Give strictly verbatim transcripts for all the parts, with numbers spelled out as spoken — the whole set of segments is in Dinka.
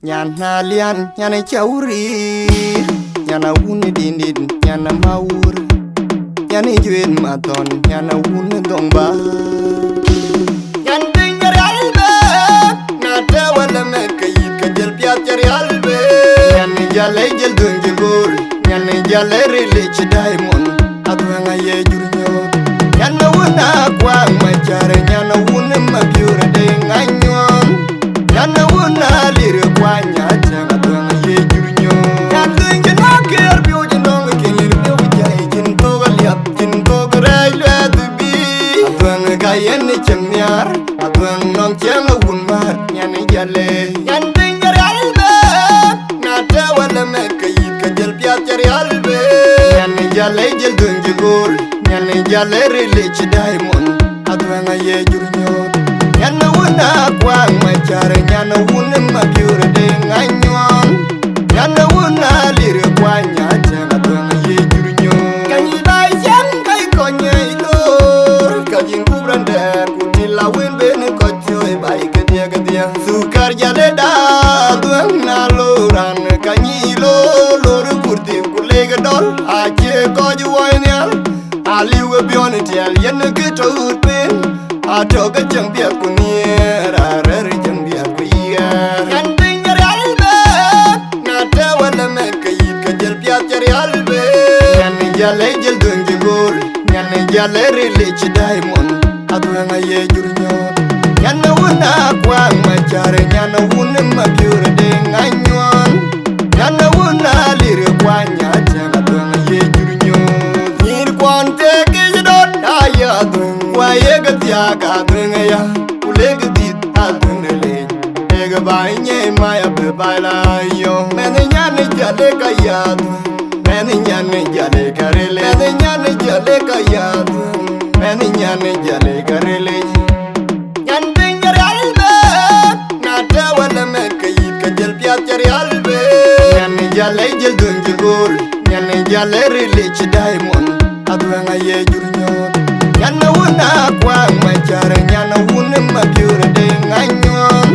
Nyan Alian, nyan Cawurir, nyan Awun Dindin, nyan Mawur, nyan Juet Mathon, nyan Awun Dhoŋba. Nyan piny cï rial bë, na tɛ̈ wala mɛt ke yïth ke jël piath cï rial bë. Nyan Jale jël dhuëëŋ cï goor, nyan Jale ril cï diamond, Adhuëŋ aye jur nyuɔɔth. Nyan Awun Akuaŋ Macar, nyan Awun Mabiör Deŋ Anyuɔɔn, nyan Awun Alir Kuany Atɛŋ, Adhuëŋ aye jur nyuɔɔth. Nyan dhuëëŋ cï nɔ̈k kër piɔ̈u cï nɔ̈k kër piɔ̈u cäi, cïn thok aliap, cïn thok rɛɛc luɛth bï. Adhuëŋ ka yen cieŋ nhiaar, Adhuëŋ nɔŋ cieŋ Awun määt, nyan Jale. Nyan piny cï rial bë, na tɛ̈ wala mɛt ke yïth ke jël piath cï rial bë. Nyan Jale jël dhuëëŋ cï goor, nyan Jale ril cï diamond, Adhuëŋ aye jur nyuɔɔth. Nyan Awun Akuaŋ Macar, nyan Awun Mabiör Deŋ Anyuɔɔn, nyan Awun Alir Kuany Atɛŋ, Adhuëŋ aye jur nyuɔɔth. Ka nyin baai ciɛŋ ka yï kɔc nyiɛc loor, ka yïn gup raan dɛ̈ɛ̈r, ku tïl awën ben kɔc thiɔ̈i baai kedhie kedhie. Thukar Jale da Adhuëŋ na loor raan ka nyic loor, loor kurthi ku lek dɔl, acie kɔc wuɔi nhial. Aliu ë biɔn ë tiɛl yen kë tɔ̈ ɣöt piny, atɔ̈ ke cieŋ piɛth ku nhiëër, arɛ̈ɛ̈r cieŋ piɛth ku yiɛɛr. Nyan piny cï rial bë, na tɛ̈ wala mɛt ke yïth ke jël piath cï rial bë. Nyan Jale jël dhuëëŋ cï goor, nyan Jale ril cï diamond, Adhuëŋ aye jur nyuɔɔth. Nyan Awun Akuaŋ Macar, nyan Awun Mabiör Deŋ Anyuɔɔn, nyan Awun Alir Kuany Atɛŋ, Adhuëŋ aye jur nyuɔɔth. Nyïïr kuɔn thek yic dɔ̈t aye Adhuëŋ, ku ayek thiaak Adhuëŋ aya, ku lek dhïth Adhuëŋ ë lec. Dek baai nyiɛc mai abï baai la yɔ̈ɔ̈k. Mɛnh nyan Jale ka ya Adhuëŋ, mɛnh nyan Jale ka ril ë. Mɛnh nyan Jale ka ya Adhuëŋ, mɛnh nyan Jale ka ril ë. Nyan piny cï rial bë, na tɛ̈ wala mɛt ke yïth ke jël piath cï rial bë. Nyan Jale jël dhuëëŋ cï goor, nyan Jale ril cï diamond, Adhuëŋ aye jur nyuɔɔth. Nyan Awun Akuaŋ Macar, nyan Awun Mabiör Deŋ Anyuɔɔn,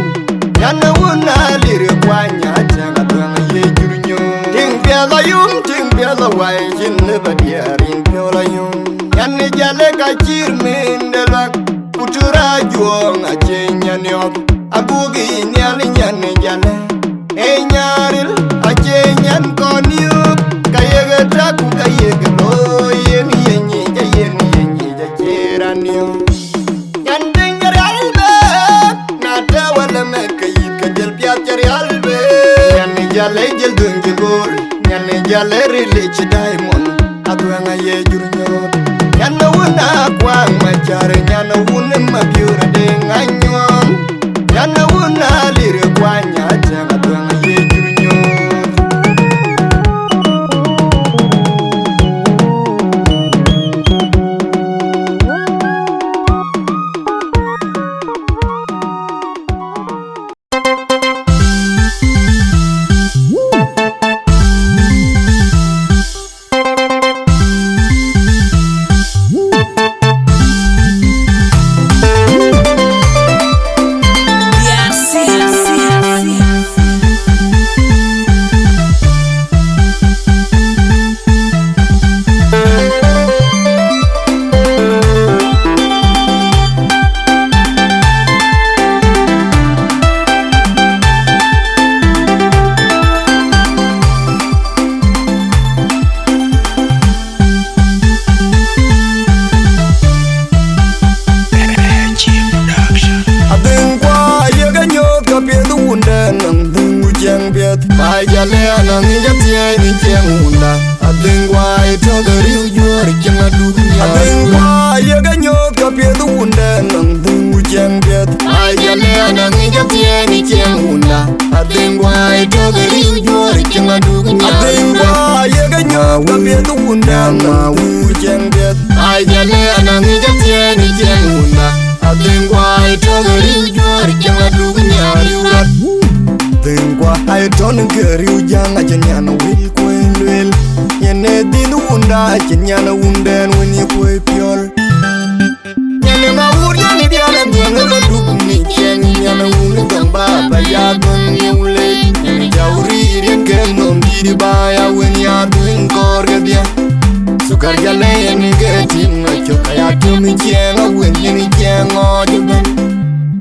nyan Awun Alir Kuany Atɛŋ, Adhuëŋ aye jur nyuɔɔth. Tiŋ piɛth ayum, tiŋ piɛth awai, cïn lëu ba diɛɛr yïn piɔ̈u la yum. Nyan Jale ka cïïr mïn de luak, ku tïr ajuɔɔŋ acie nyan yɔ̈ɔ̈k, abuk yic nhial nyan Jale. Ee nyan ril acie nyan kɔn yök, ka yek tak ku ka yek looi, yen ye nyic, yen ye nyic acie raan yök. Nyan piny cï rial bë, na tɛ̈ wala mɛt ke yïth ke jël piath cï rial bë. Nyan Jale jël dhuëëŋ cï goor, nyan Jale ril cï diamond, Adhuëŋ aye jur nyuɔɔth. Nyan Awun Akuaŋ Macar, nyan Awun Mabiör Deŋ Anyuɔɔn, nyan Awun Alir Kuany Atɛŋ, Adhuëŋ aye jur nyuɔɔth. Adhëŋ kua yek anyooth ka piɛth wundɛn, nɔŋ dhëŋ ku ciɛŋ piɛth. Baai Jale anɔŋ ŋic athiɛɛi në ciɛŋ wunda. Adhëŋ kua ë tɔ̈ ke riëëu juɔ̈ɔ̈r cieŋ aduk nyaar. Adhëŋ kua yek anyooth ka piɛth wundɛn, nɔŋ dhëŋ ku ciɛŋ piɛth. Baai Jale anɔŋ ŋic athiɛɛi në ciɛŋ wunda. Adhëŋ kua ë tɔ̈ ke riëëu juɔ̈ɔ̈r cieŋ aduk nyaar. Adhëŋ kua yek anyooth ka piɛth wundɛn, nɔŋ dhëŋ ku ciɛŋ piɛth. Baai Jale anɔŋ ŋic athiɛɛi në ciɛŋ wunda. Adhëŋ kua ë tɔ̈ ke riëëu juɔ̈ɔ̈r cieŋ aduk nyaar riëëu rɔt. Adhëŋ kua ë tɔ̈ ke riëëu jäŋ acïn nyan wël kuëny lueel. Yen ë dhiëth wunda acïn nyan wundɛn wën ye kuöc piɔl. Nyan ë Mawur, nyan ë Bial, Adhuëŋ ë rɔt duk në ciɛɛŋ, nyan ë wun ë Dhɔŋ Baba ya Adhuëŋ ye wun lec. Dït ba ya wën ya dhuëëŋ kɔɔr kedhie. Sukar jal ë yen ke tim ŋɔc cök, aya tim ciɛɛŋ awën yen ciɛɛŋ ŋɔɔc ëbɛ̈n.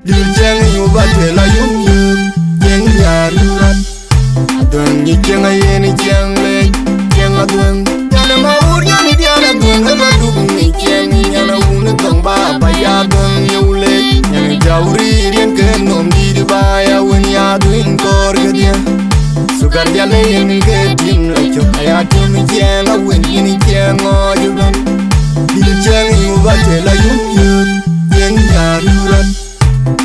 Dït ciɛɛŋ yu ba tuel ayum yök, ciɛɛŋ ya rïïu rɔt. Adhuëŋ nyic ciɛɛŋ ayen ciɛɛŋ leec, ciɛɛŋ adhuëŋ. Nyan ë ma wur nyan ë diaan adhuëŋ ë ba duk nyic ciɛɛŋ, nyan awun ë thɔŋ ba ba ya dhuëŋ yeu leec. Nyan ë jaurir yen ke nɔm dït ba ya wën ya dhuëëŋ kɔɔr kedhie. Sukar jal ë yen ke tim la cök, aya tim ciɛɛŋ awën yen ciɛɛŋ ŋɔɔc ëbɛ̈n. Dït ciɛɛŋ yu ba tuel ayum yök, ciɛɛŋ ya rïïu rɔt.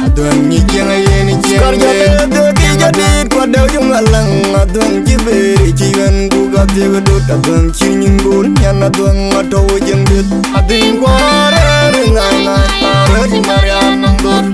Adhuëŋ nyic ciɛɛŋ ayen ciɛɛŋ. Sukar jal ë dhëëk yic adït ku adëu yum alaŋ. Adhuëŋ cï bëër cï ɣɛn ku ka thiëk dut. Adhuëŋ cï nyin goor nyan adhuëŋ atɔ̈u ë ciɛɛŋ dhiëth. Adhïŋ kuarë rin ŋaŋ ŋaŋ arëët Mariam nɔm dhor.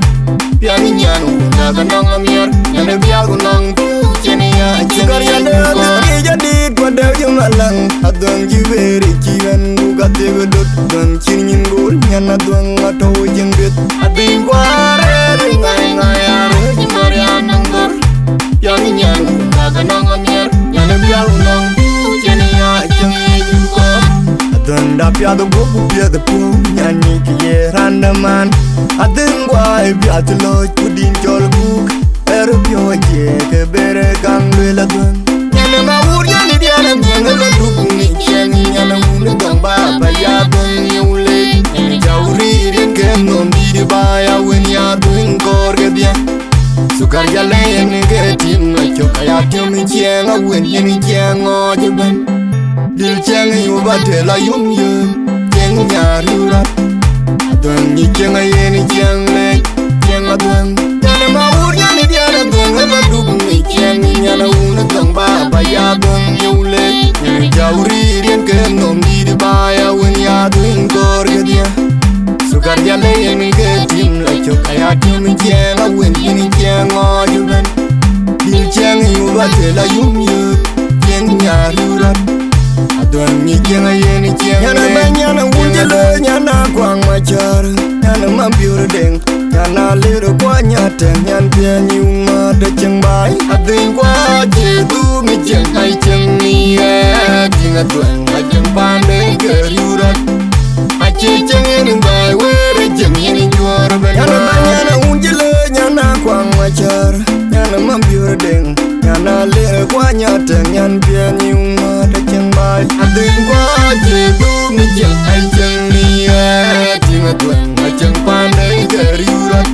Piɛŋ nyan wun dak nɔŋ amiɛr, nyan ë biäk nɔŋ puk cïn ya cïn. Sukar jal ë dhëëk yic adït ku adëu yum alaŋ. Adhuëŋ cï bëër cï ɣɛn ku ka thiëk dut. Adhuëŋ cï nyin goor nyan adhuëŋ atɔ̈u ë ciɛɛŋ dhiëth. Adhïŋ kuarë rin ŋaŋ ŋaŋ arëët Mariam nɔm dhor. Piɛŋ nyan wun dak nɔŋ amiɛr, nyan ë biäk nɔŋ puk cïn ya cïn yic kɔɔr. Adhuëŋda piath guɔ̈p ku piɛth piɔ̈u, nyan nyic ye raan de man. Adhïŋ guɔ ë piath lɔc ku dïn cɔl buk. Ë röt piɔ̈u acie ke bere kaŋ lueel adhuëŋ. Nyan ë ma wur nyan ë diaan adhuëŋ ë ba duk nyic ciɛɛŋ, nyan awun ë thɔŋ ba ba ya dhuëŋ yeu leec. Nyan ë jaurir yen ke nɔm dït ba ya wën ya dhuëëŋ kɔɔr kedhie. Sukar jal ë yen ke tim la cök, aya tim ciɛɛŋ awën yen ciɛɛŋ ŋɔɔc ëbɛ̈n. Dït ciɛɛŋ yu ba tuel ayum yök, ciɛɛŋ ya rïïu rɔt. Adhuëŋ nyic ciɛɛŋ ayen ciɛɛŋ leec, ciɛɛŋ adhuëŋ. Nyan ë ma wur nyan ë diaan adhuëŋ ë ba duk nyic ciɛɛŋ, nyan awun ë thɔŋ ba ba ya dhuëŋ yeu leec. Nyan ë jaurir yen ke nɔm dït ba ya wën ya dhuëëŋ kɔɔr kedhie. Sukar jal ë yen ke tim la cök, aya tim ciɛɛŋ awën yen ciɛɛŋ ŋɔɔc ëbɛ̈n. Dït ciɛɛŋ yu ba tuel ayum yök, ciɛɛŋ ya rïïu rɔt. Adhuëŋ nyic ciɛɛŋ ayen ciɛɛŋ. Nyan ë bɛ̈ny, nyan ë wun cï lëë, nyan akuaŋ macär, nyan ë mabiör deŋ, nyan alir kuany atɛ̈ŋ, nyan piɛɛny yum mat ë ciɛɛŋ baai. Adhïŋ kuac cï dhuk nyic ciɛɛŋ, ai ciɛɛŋ ni ɣɛɛt, ciɛɛŋ adhuëŋ, ai ciɛɛŋ paande ke rïïu rɔt. Acï ciɛɛŋ yen baai wëër ë ciɛɛŋ yen juɔ̈ɔ̈r ëbɛ̈n. Nyan ë bɛ̈ny, nyan ë wun cï lëë, nyan akuaŋ macär, nyan ë mabiör deŋ, nyan alir kuany atɛ̈ŋ, nyan piɛɛny yum mat ë ciɛɛŋ baai. Adhïŋ kuac cï dhuk nyic ciɛɛŋ, ai ciɛɛŋ ni ɣɛɛt, ciɛɛŋ adhuëŋ, ai ciɛɛŋ paande ke rïïu rɔt.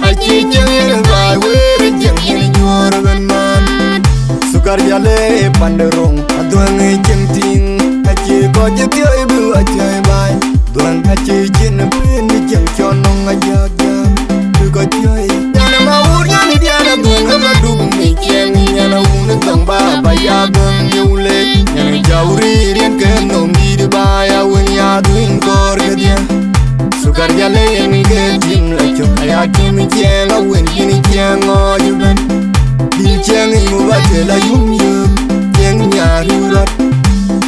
Acï ciɛɛŋ yen baai wëër ë ciɛɛŋ yen juɔ̈ɔ̈r ëbɛ̈n man. Sukar jal ë pande roŋ, adhuëŋ ë ciɛɛŋ tïŋ, acie kɔc ë thiɔ̈i bï ɣa thiɔ̈i baai. Dhuëëŋ acie cin ë pïïr në ciɛɛŋ cɔl nɔŋ ajak jam, bï kɔc thiɔ̈i. Nyan ë ma wur nyan ë diaan adhuëŋ ë ba duk nyic ciɛɛŋ, nyan awun ë thɔŋ ba ba ya dhuëŋ yeu leec. Nyan ë jaurir yen ke nɔm dït ba ya wën ya dhuëëŋ kɔɔr kedhie. Sukar jal ë yen ke tim la cök, aya tim ciɛɛŋ awën yen ciɛɛŋ ŋɔɔc ëbɛ̈n. Dït ciɛɛŋ yu ba tuel ayum yök, ciɛɛŋ ya rïïu rɔt.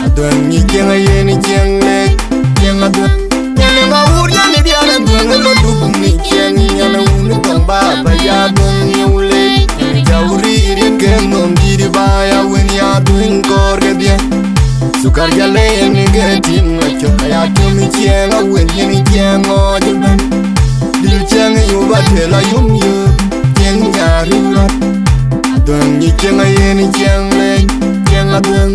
Adhuëŋ nyic ciɛɛŋ ayen ciɛɛŋ leec, ciɛɛŋ adhuëŋ. Nyan ë ma wur nyan ë diaan adhuëŋ ë ba duk nyic ciɛɛŋ, nyan awun ë thɔŋ ba ba ya dhuëŋ yeu leec. Nyan ë jaurir yen ke nɔm dït ba ya wën ya dhuëëŋ kɔɔr kedhie. Sukar jal ë yen ke tim ŋɔc cök, aya tim ciɛɛŋ awën yen ciɛɛŋ ŋɔɔc ëbɛ̈n. Dït ciɛɛŋ yu ba tuel ayum yök, ciɛɛŋ ya rïïu rɔt. Adhuëŋ nyic ciɛɛŋ ayen ciɛɛŋ leec, ciɛɛŋ adhuëŋ.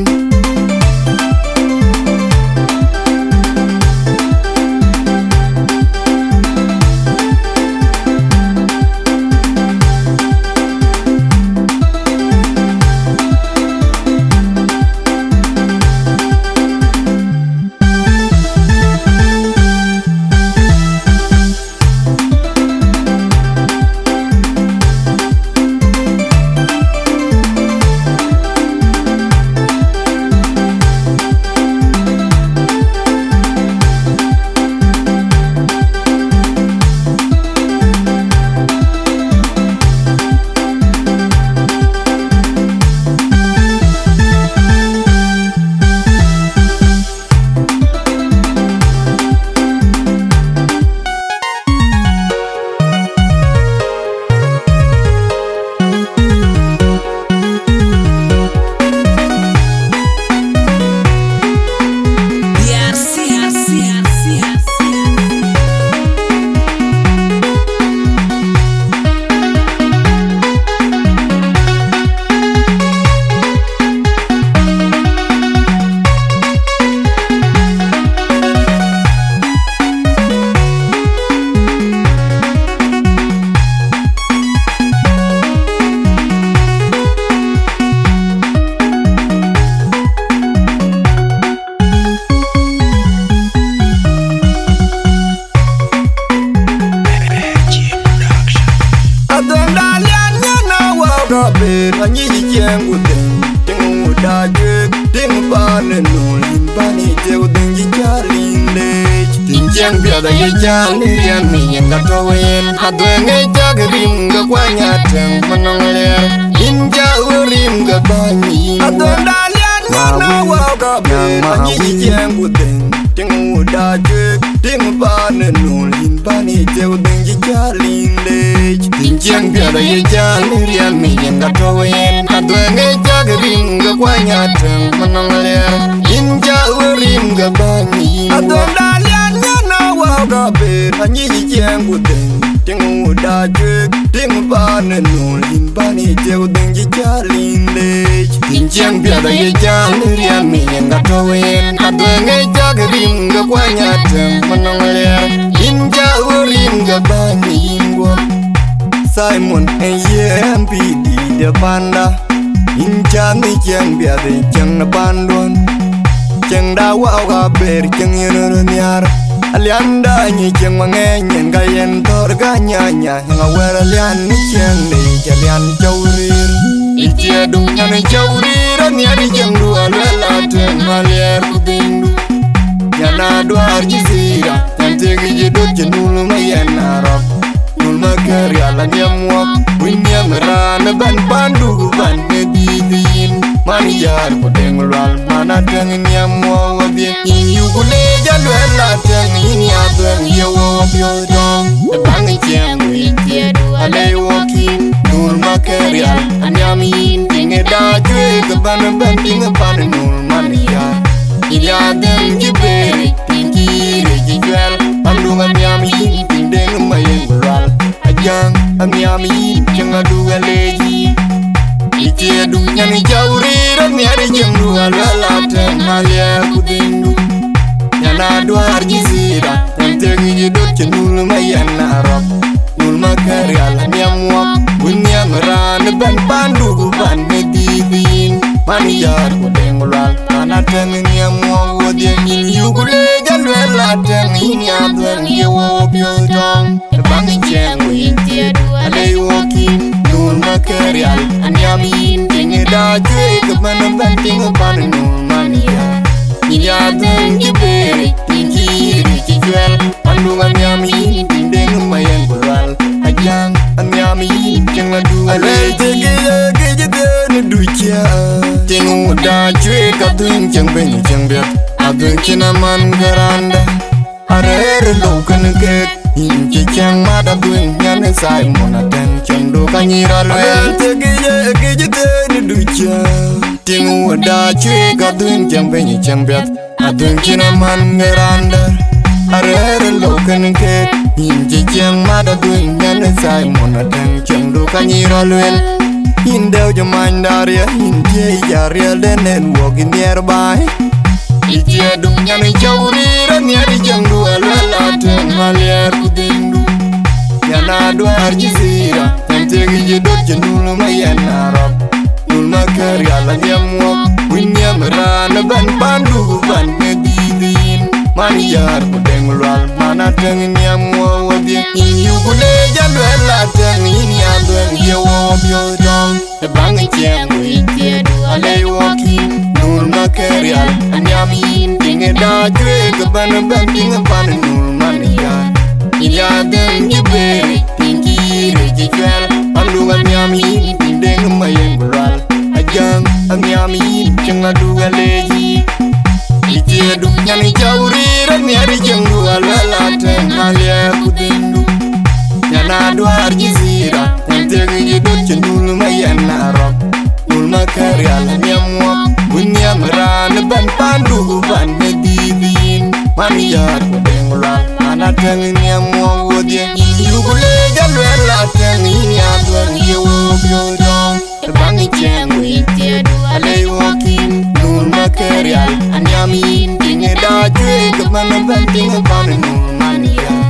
Anyic ciɛɛŋ ku dhëŋ, tiŋ wut aa cuëëk, tiŋ paan ë nööl, yïn paan ë tiɛɛu dhëŋ cï cäl yïn leec. Tiŋ ciɛɛŋ piɛth aye cäl në riɛm ë yen ka tɔ̈u yen. Adhuëŋ ë cäk rim ke kuany atɛ̈ŋ manɔŋ liɛɛr, yïn cä ɣöö rim ke bäny yïn. Adhuëŋda lian ŋän awäu ka bɛ̈ɛ̈r, anyic ciɛɛŋ ku dhëŋ, tiŋ wut aa cuëëk, tiŋ paan ë nööl, yïn paan ë tiɛɛu dhëŋ cï cäl yïn leec. Tiŋ ciɛɛŋ piɛth aye cäl në riɛm ë yen ka tɔ̈u yen. Adhuëŋ ë cäk rim ke kuany atɛ̈ŋ manɔŋ liɛɛr, yïn cä ɣöö rim ke bäny yïn. Adhuëŋda lian ŋän awäu ka bɛ̈ɛ̈r, anyic ciɛɛŋ ku dhëŋ, tiŋ wut aa cuëëk, tiŋ paan ë nööl, yïn paan ë tiɛɛu dhëŋ cï cäl yïn leec. Tiŋ ciɛɛŋ piɛth aye cäl në riɛm ë yen ka tɔ̈u yen. Adhuëŋ ë cäk rim ke kuany atɛ̈ŋ manɔŋ liɛɛr, yïn cä ɣöö rim ke bäny yïn guɔ̈p. Simon ë ye M P dït de panda, yïn cä ŋic ciɛɛŋ piɛth ë ciɛɛŋ në panduɔ̈n. Ciɛɛŋda wäu ka bɛ̈ɛ̈r, ciɛɛŋ yen röt nhiaar. Alianda nyic ciɛɛŋ maŋɛɛny yen ka yen thɔ̈r ka nyanya. Ŋa wɛ̈ɛ̈r alian në ciɛɛŋ de yic alian cɔu rïïr. Ë tiɛɛdu nyan cɔu rïïr, anhiar ciɛɛŋdu aluɛl atɛ̈ŋ aliɛɛr ku dhëŋdu. Nyan aduäär cï thïïra, nyan thiëk yic döt cï nul ma yɛn arɔ̈k. Nul ma kɛ̈r rial anhiɛm wɔk, wïc nhiɛm raan ëbɛ̈n pandu ku pan në dhiëth yïn. Man yäär ku deŋ lual, man atɛ̈ŋ nhiɛm wɔk wadhië. Yïn yuku leec aluɛl atɛ̈ŋ, yïn ya dhuëŋ ye wɔ piɔ̈u tɔŋ. Ë baŋ ë ciɛɛŋ ku yïn thiëëdu alɛc wɔk yïn. Nul ma kɛ̈r rial anhiɛm yïn, tiŋ ë daa cuëëk ëbɛ̈n ëbɛ̈n, tiŋ ë pan ë nul man yäär. Yïn ya dhëŋ cï bëëric, tiŋ cï yïric cï cuɛl. Pandu anhiɛm yïn, tiŋ deŋ ma yen ku lual. Ajaŋ anhiɛm yïn, ciɛɛŋ adu aleec yïn. Ë tiɛɛdu nyan cɔu rïïr, anhiar ciɛɛŋdu aluɛl atɛ̈ŋ aliɛɛr ku dhëŋdu. Nyan aduäär cï thïïra, nyan thiëk yic döt cï nul ma yɛn arɔ̈k. Nul ma kɛ̈r rial anhiɛm wɔk, wïc nhiɛm raan ëbɛ̈n pandu ku pan në dhiëth yïn. Man yäär ku deŋ lual, man atɛ̈ŋ nhiɛm wɔk wadhië. Yïn yuku leec aluɛl atɛ̈ŋ, yïn ya dhuëŋ ye wɔ piɔ̈u tɔŋ. Ë baŋ ë ciɛɛŋ ku yïn thiëëdu alɛc wɔk yïn. Nul ma kɛ̈r rial anhiɛm yïn, tiŋ ë daa cuëëk ëbɛ̈n ëbɛ̈n, tiŋ ë pan ë nul man yäär. Yïn ya dhëŋ cï bëëric, tiŋ cï yïric cï cuɛl. Pandu anhiɛm yïn, tiŋ deŋ ma yen ku lual. Ajaŋ anhiɛm yïn, ciɛɛŋ adu aleec yïn. Tiŋ wut aa cuëëk adhuëŋ, ciɛɛŋ piny ciɛɛŋ piɛth, adhuëŋ cïn aman ke randa. Arëër lou kën keek, yïn cï ciɛɛŋ mat adhuëŋ, nyan ë Simon atɛ̈ŋ, ciɛɛŋdu ka nyïïr aluɛɛl. Tiëk ye këc thëënë ducia. Tiŋ wut aa cuëëk adhuëŋ, ciɛɛŋ piny ciɛɛŋ piɛth, adhuëŋ cïn aman ke randa. Arëër lou kën keek, yïn cï ciɛɛŋ mat adhuëŋ, nyan ë Simon atɛ̈ŋ, ciɛɛŋdu ka nyïïr aluɛɛl. Yïn dɛ̈u jɔ manyda riɛl, yïn tiëëc jɔ riɛl de network in nearby. Ë tiɛɛdu nyan cɔu rïïr, anhiar ciɛɛŋdu aluɛl atɛ̈ŋ aliɛɛr ku dhëŋdu. Nyan aduäär cï thïïra, nyan thiëk yic döt cï nul ma yɛn arɔ̈k. Nul ma kɛ̈r rial anhiɛm wɔk, wïc nhiɛm raan ëbɛ̈n pandu ku pan në dhiëth yïn. Man yäär ku deŋ lual, man atɛ̈ŋ nhiɛm wɔk wadhië. Yïn yuku leec aluɛl atɛ̈ŋ, yïn ya dhuëŋ ye wɔ piɔ̈u tɔŋ. Ë baŋ ë ciɛɛŋ ku yïn thiëëdu alɛc wɔk yïn. Nul ma kɛ̈r rial anhiɛm yïn, tiŋ ë daa cuëëk ëbɛ̈n ëbɛ̈n, tiŋ ë pan ë nul man yäär. Yïn ya dhëŋ cï bëëric, tiŋ cï yïric cï cuɛl. Pandu anhiɛm yïn, tiŋ deŋ ma yen ku lual. Ajaŋ anhiɛm yïn, ciɛɛŋ adu aleec yïn. Ë tiɛɛdu nyan cɔu rïïr, anhiar ciɛɛŋdu aluɛl atɛ̈ŋ aliɛɛr ku dhëŋdu. Nyan aduäär cï thïïra, nyan thiëk yic döt cï nul ma yɛn arɔ̈k. Nul ma kɛ̈r rial anhiɛm wɔk, wïc nhiɛm raan ëbɛ̈n pandu ku pan në dhiëth yïn. Man yäär ku deŋ lual, man atɛ̈ŋ nhiɛm wɔk wadhië. Yïn yuku leec aluɛl atɛ̈ŋ, yïn ya dhuëŋ ye wɔ piɔ̈u tɔŋ. Ë baŋ ë ciɛɛŋ ku yïn thiëëdu alɛc wɔk yïn. Nul ma kɛ̈r rial anhiɛm yïn, tiŋ ë daa cuëëk ëbɛ̈n ëbɛ̈n, tiŋ ë pan ë nul man yäär.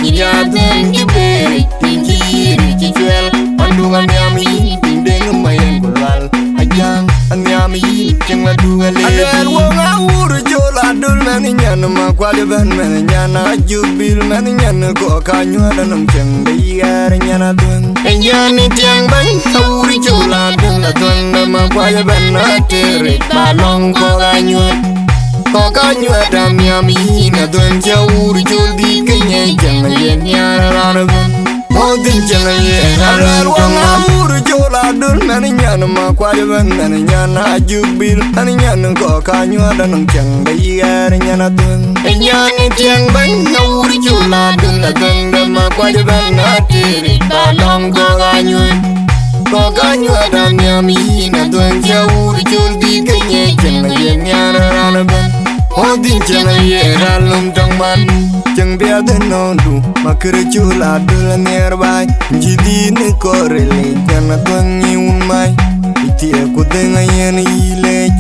Yïn ya dhëŋ cï bëëric, tiŋ cï yïric cï cuɛl. Pandu anhiɛm yïn, tiŋ deŋ ma yen ku lual. Ajaŋ anhiɛm yïn, ciɛɛŋ adu aleec yïn. Aluɛɛl woŋ awur col adul mɛnh nyan ma kual ëbɛ̈n mɛnh nyan ajubil mɛnh nyan kɔɔk anyuäär anɔm ciɛɛŋ de yɛɛr nyan adhuëŋ. Yɛn ë tiɛŋ bɛ̈ny, Awur Col Adöl, Adöl de Makuac ëbɛ̈n, atëër yic ba lɔ̈ŋ kɔ̈k anyuɛ̈t. Kɔ̈k anyuɛ̈t anhiam yïn, Adöl cï Awur Col dït ke nyiɛc, cieŋ yen nhiaar raan ëbɛ̈n. Mɔ̈u dhïn cieŋ yen raan luel wëŋ. Awur Col Adöl, mɛn nyan Makuac ëbɛ̈n, mɛn nyan Ajuk Bil, mɛn nyan kɔ̈k anyuɛ̈t anɔŋ cieŋ de yï ɣɛɛr nyan Adöl. Ë nyan ë tiɛŋ bɛ̈ny, Awur Col Adöl, Adöl de Makuac ëbɛ̈n, atëër yic ba lɔ̈ŋ kɔ̈k anyuɛ̈t. Kɔ̈k anyuɛ̈t anhiam yïn, Adöl cï Awur Col dït ke nyiɛc, cieŋ yen nhiaar raan ëbɛ̈n. Mɔ̈u dhïn cieŋ yen raan lom tɔŋ man. Cieŋ bï adhënɔŋdu, Makër Col Adöl anhiɛɛr baai. Cï dhïn ë kɔɔr ë lec, nyan Adöl yï wun mac. Ë thiëëk ku dhëŋ ayen yï lec.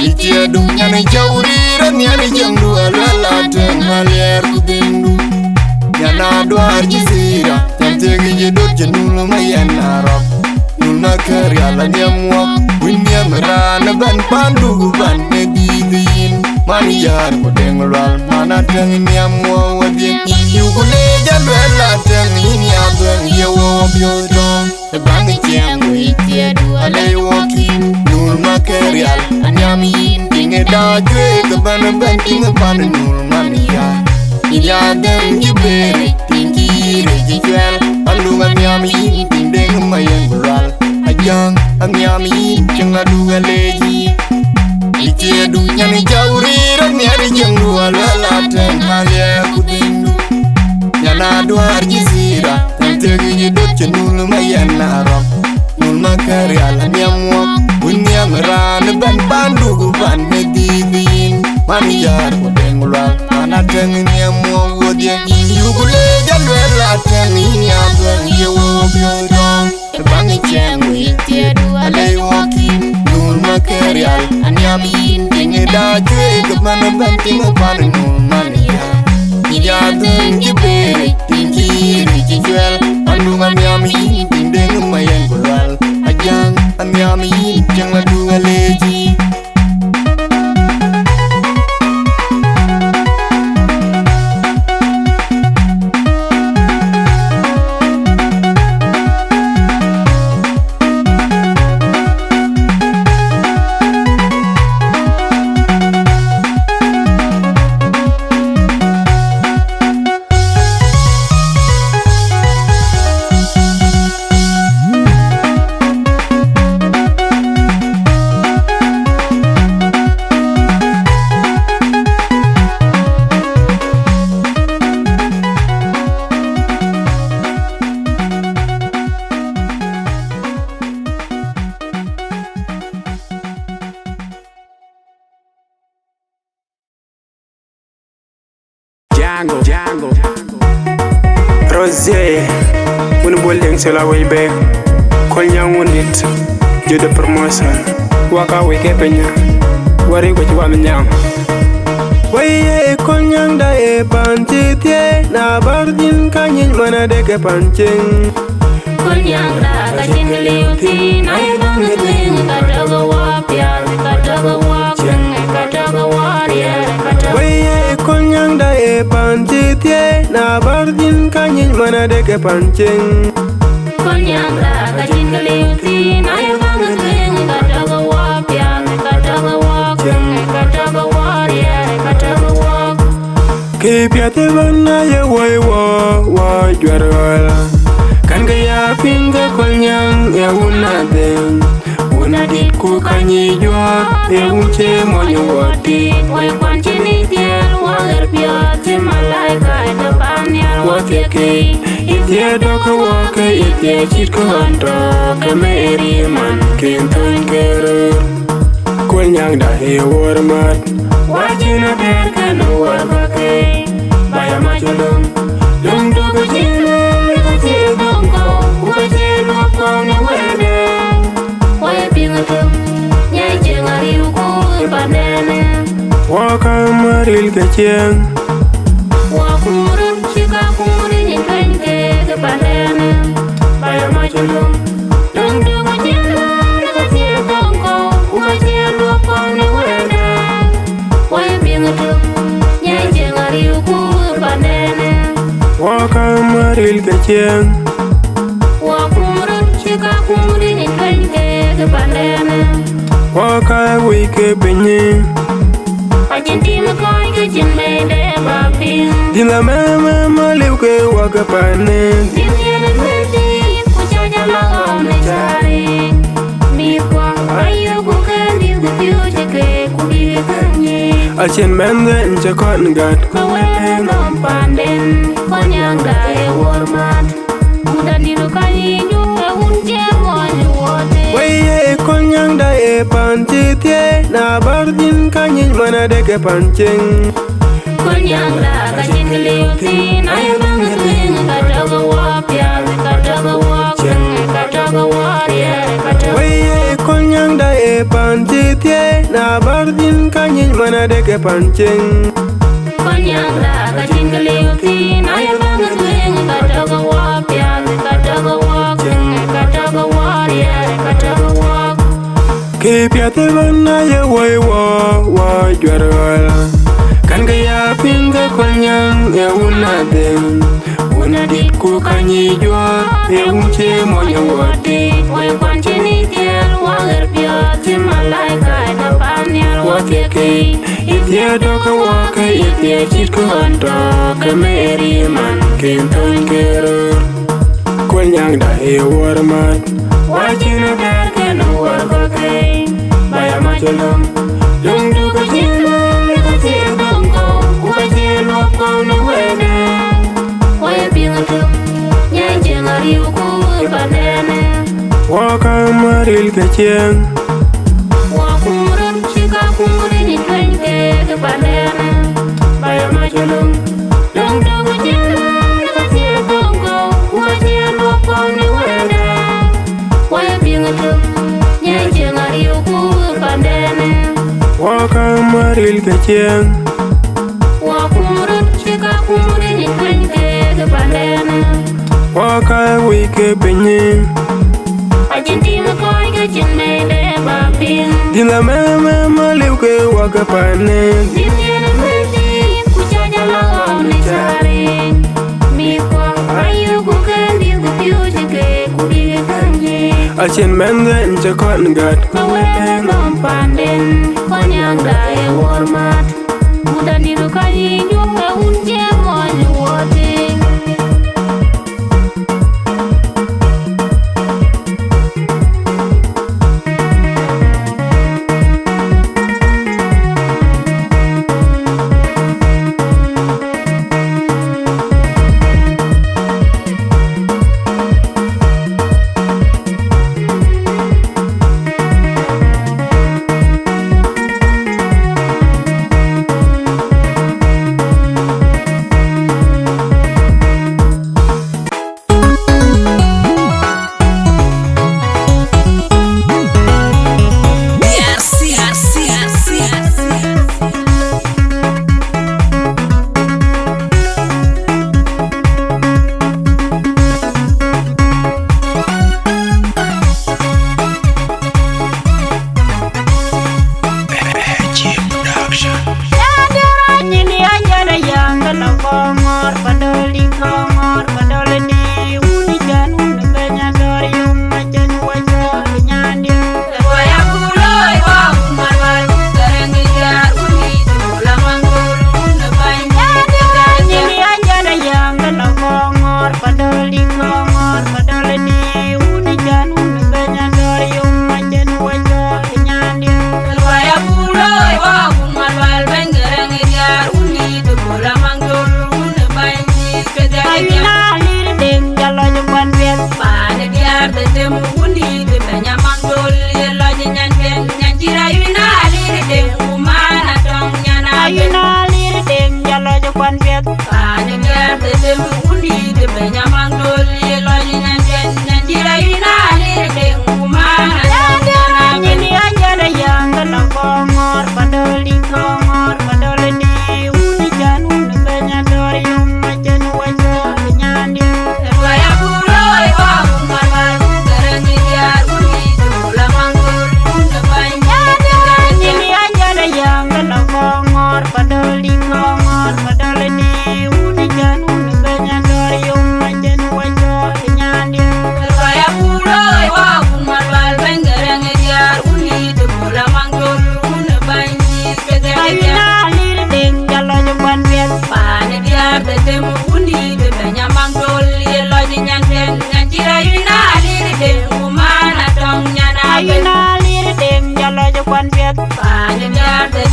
Ë thiëëkdu, nyan ë cäu rïïr anhiɛɛr, cieŋdu aluɛl atëŋ aliɛɛr ku dhëŋdu. Nyan aduaar Jazira, nyan thiëëk yic ë döt cï Nul Mayɛn Arɔ̈k. Nul Makër Rial anhiam wok, wïn nhiam raan ëbɛ̈n, pandu ku pan ë dhïth yïn. Man Yäär ku Deŋ Lual, man atëŋ nhiam wok wedhie. Yïn yuku lec aluɛl atëŋ, yïn ya dhuëëŋ ye wok biööc tɔŋ. Ë baŋ ë ciɛɛŋ, ku ë thiëëkdu alɛc wok yïn. Nul Makër Rial anhiam yïn, tiŋ ë daa cuëëk ëbɛ̈n ëbɛ̈n, tiŋ ë pan Nul man ya. Yïn ya dhëŋ cï bëër yic, tiŋ cï yï rec cï cuɛl, aluk anhiam yïn, tiŋ Deŋ Mayɛn ku Lual. Ajäŋ anhiam yïn, cieŋ aduk alec yïn. Ë thiëëkdu, nyan ë cäu rïïr anhiɛɛr, cieŋdu aluɛl atëŋ aliɛɛr ku dhëŋdu. Nyan aduaar Jazira, nyan thiëëk yic ë döt cï Nul Mayɛn Arɔ̈k. Nul Makër Rial anhiam wok, wïn nhiam raan ëbɛ̈n, pandu ku pan ë dhïth yïn. Man Yäär ku Deŋ Lual, man atëŋ nhiam wok wedhie. Yïn yuku lec aluɛl atëŋ, yïn ya dhuëëŋ ye wok biööc tɔŋ. Ë baŋ ë ciɛɛŋ, ku ë thiëëkdu alɛc wok yïn. Nul Makër Rial anhiam yïn, tiŋ ë daa cuëëk ëbɛ̈n ëbɛ̈n, tiŋ ë pan Nul man ya. Yïn ya dhëŋ cï bëër yic, tiŋ cï yï rec cï cuɛl, aluk anhiam yïn, tiŋ Deŋ Mayɛn ku Lual. Ajäŋ anhiam yïn, cieŋ aduk alec yïn. Django, Django. Rose, wun bol deng sela wey be. Kol nyang wun dit. Jude promotion. Waka wey ke penya. Wari ko ci wan nyang. Wey e kol nyang da e pan ci tie. Na bar din ka nyin mana de ke pan cing. Kol nyang da ka cin ke liu thin, ai bang tuing ka tog wok pial, ka tog wok cing, ka tog wok riel, ka tog. Wey e kol nyang da e pan ci thie, na bar din ka nyin mana de ke pan cing. Kol nyang da ka cin ke liu thin, ai bang tuing ka tog wok pial, ka tog wok cing, ka tog wok riel, ka tog wok. Kë piɛth ëbɛ̈n aye woi wɔ, wɔ juɛ̈r ɣɔl. Kɛn ke ya piŋ ke kol nyäŋ ë wun adhëŋ. Wun adït ku ka nyic juɔ̈ɔ̈r ë wun cie mony wɔ tiit. Woi kuan cïn ë dhiël wɔ ɣer piɔ̈ɔ̈th cï malaika ë dɔ paannhial wɔ thiëk kei. Ë thiëëk dɔ ke wɔ ke ë thiëëk cït ke ɣɔn tɔ ke Meri man ken thöny ke röör. Kol nyäŋda ë wor mat. Wacin ater kën wor kake, baya mac löŋ. Löŋ duk cin lëër ka thie dhoŋ kɔu, ku ka cie luɔp kɔu në wëëde. Wai piŋ töŋ, nyai cieŋ ariu ku ë pandɛnë. Wɔ ka maril ke cieŋ. Wɔ kumur, cï ka kumur nyin tueny ke ke pandɛnë. Baya mac löŋ. Löŋ duk cin lëër ka thie dhoŋ kɔu, ku ka cie luɔp kɔu në wëëde. Wai piŋ töŋ, nyai cieŋ ariu ku ë pandɛnë. Wɔ ka maril ke cieŋ. Wɔ Waka wei ke piny. Acïn tim kɔc ke cïn mɛɛnde bä piŋ. Dïn la mɛmɛ ma liu ke waka panë. Dïn yen ë duëëti ku ca jɔ la ɣɔn ë cari. Mïthkua ayeku ke mïth ku piööcë ke ku bï ke nyic. Acïn mɛnhden cï kɔn gät. Ke wël ë nɔm panden kɔc nyaŋda ë wuɔr mat. Wunda dït ka yic juɔ̈k, wun cie mony wuɔɔt. Wei ye kɔc nyaŋda ë pan cï thiëëc, na bär dhïn ka nyic man adek ë pan cieŋ. Kɔc nyaŋda ka cïn kë liu thïn, aye bäŋ ë tueŋ, ka tɔ̈ ke wuɔk piath, ka tɔ̈ ke wuɔk cieŋ, ka tɔ̈ ke wuɔk riɛɛr, ka tɔ̈. Wei ye kɔc nyaŋda ë pan cï thiëëc, na bär dhïn ka nyic man adek ë pan cieŋ. Kɔc nyaŋda ka cïn kë liu thïn, aye bäŋ ë tueŋ, ka tɔ̈ ke wuɔk piath, ka tɔ̈ ke wuɔk cieŋ, ka tɔ̈ ke wuɔk riɛɛr, ka tɔ̈ ke wuɔk. Kë piath ëbɛ̈n aye woi wɔ, wɔ juɛ̈r ɣɔl. Kɛ̈nkë ya piŋ ke kɔc nyaŋ ë wun adhëŋ. Wun adït ku ka nyic juɔ̈ɔ̈r, ë wun cie mony ë wuɔt dït. Woi kuan cïn ë thiël, wɔ ɣer piɔ̈ɔ̈th cï malaika ë dɔ paannhial wɔ thiëk kei. Ë thiëëc tɔ̈ ke wɔ ke ë thiëëc cït kë ɣɔn tɔ̈ ke Meri man, kën thöny ke röör. Kɔc nyaŋda ë wuɔr mat. Wacin ë bɛ̈ɛ̈r kën ë wuɔr kɔ̈k kei. Ba ya mac ë löŋ. Löŋ du ku cïn löŋ, ka cïn löŋ kɔ̈u, ku ka cïn luɔp kɔ̈u në wënde. Wɔ ye piŋ ë tök, nyaai cieŋ ariu ku ë pandɛnë. Wɔ ka maril ke cieŋ. Wɔ kum röt cï ka kum röt ë cuëny keek ë pandɛnë. Ba ya mac ë löŋ. Löŋ tök ë cïn löŋ, ka cïn löŋ kɔ̈u, ku ka cïn luɔp kɔ̈u në wënde. Wɔ ye piŋ ë tök, nyaai cieŋ ariu ku ë pandɛnë. Wɔ ka maril ke cieŋ. Wɔ kum röt cï ka kum röt ë cuëny keek ë pandɛnë. Wɔ ka wei ke piny. Acïn tim kɔc ke cïn mɛɛnde bä piŋ. Dïn la mɛmɛ ma liu ke waka panë. Dïn yen ë mɛ̈thdi ku ca jɔ la ɣɔn ë cari. Mïthkua ayeku ke mïth ku piööcë ke ku bï ke nyic. Acïn mɛnhden cï kɔn gät. Ke wël ë nɔm panden, kɔc nyaŋda ë wuɔr mat. Wunda dït ka yic juɔ̈k, wun cie mony wuɔt dït.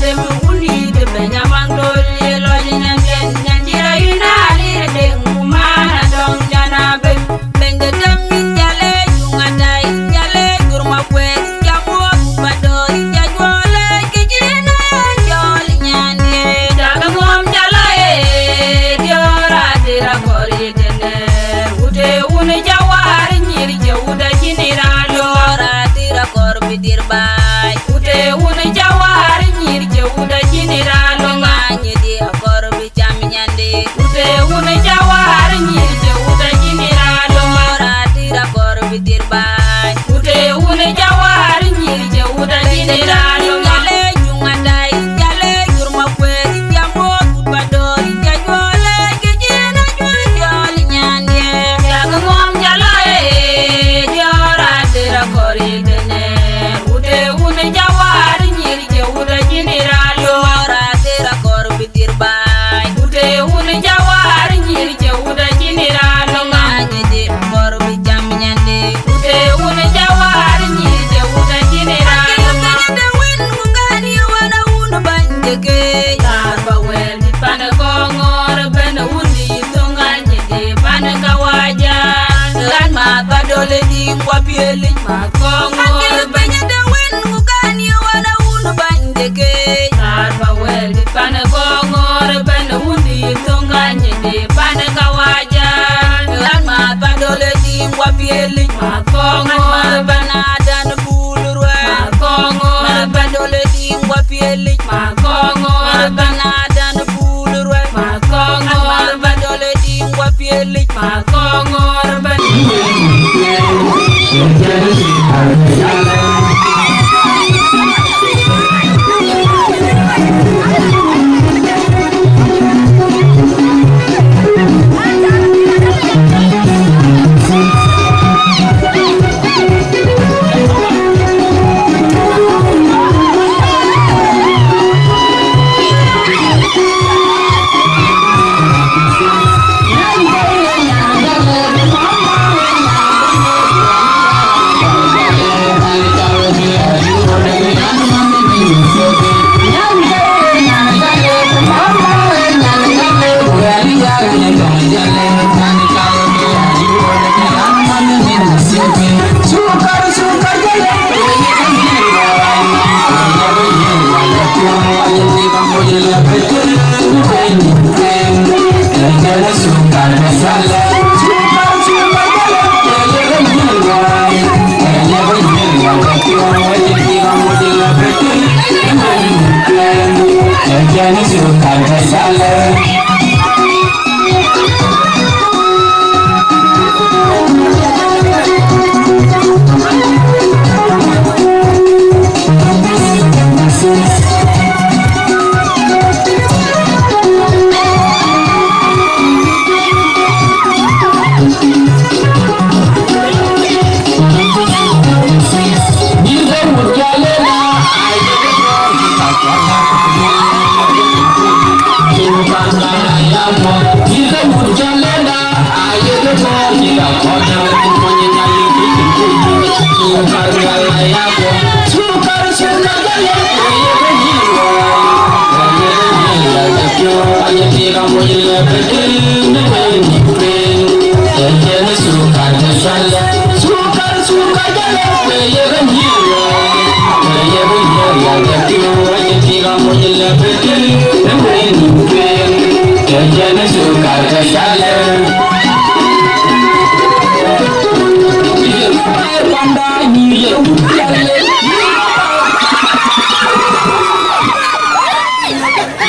Dem wuni de Benjamin Dol, ye lɔc nyan den, nyan jira ina alir den, mana dong nyana ben. Bende dem in jale, junga da in jale, jurma kwe in jamo, bado in jajwale, kijina jol nyan ye. Jaga ngom jala e, diora tira kori dene. Ute un jawar nyir je uda jinira lora tira kor bidir bai. Ute un jawar nyir je uda jinira longa nyidi akor bi cham nyande. Ute un jawar nyir je uda jinira longa. Ora tira kor bidir bai. Ute un jawar nyir je uda jinira longa. Jale junga dai, jale jurma kwe, jamot badori, jajwale, kijina jul jol nyande. Jaga ngom jala e, diora tira kori dene. Ute un jawar nyir je uda jinira lora tira kor bidir bai. Ute un jawar nyir je uda jinira longa nyidi kor bi cham nyande. Ute un jawar nyir je uda jinira longa. Kede wen mungani wana un banje ke. Tar ba wer di pan kongor ben un di tunga nyidi pan kawaja. Ran ma badole di kwa bieli ma kongor ben. Kede wen mungani wana un banje ke. Tar ba wer di pan kongor ben un di tunga nyidi pan kawaja. Ran ma badole di kwa bieli ma kongor ben adan bulurwe. Ma kongor badole di kwa bieli ma kongor ben adan bulurwe. Ma kongor badole di kwa bieli ma kongor ben.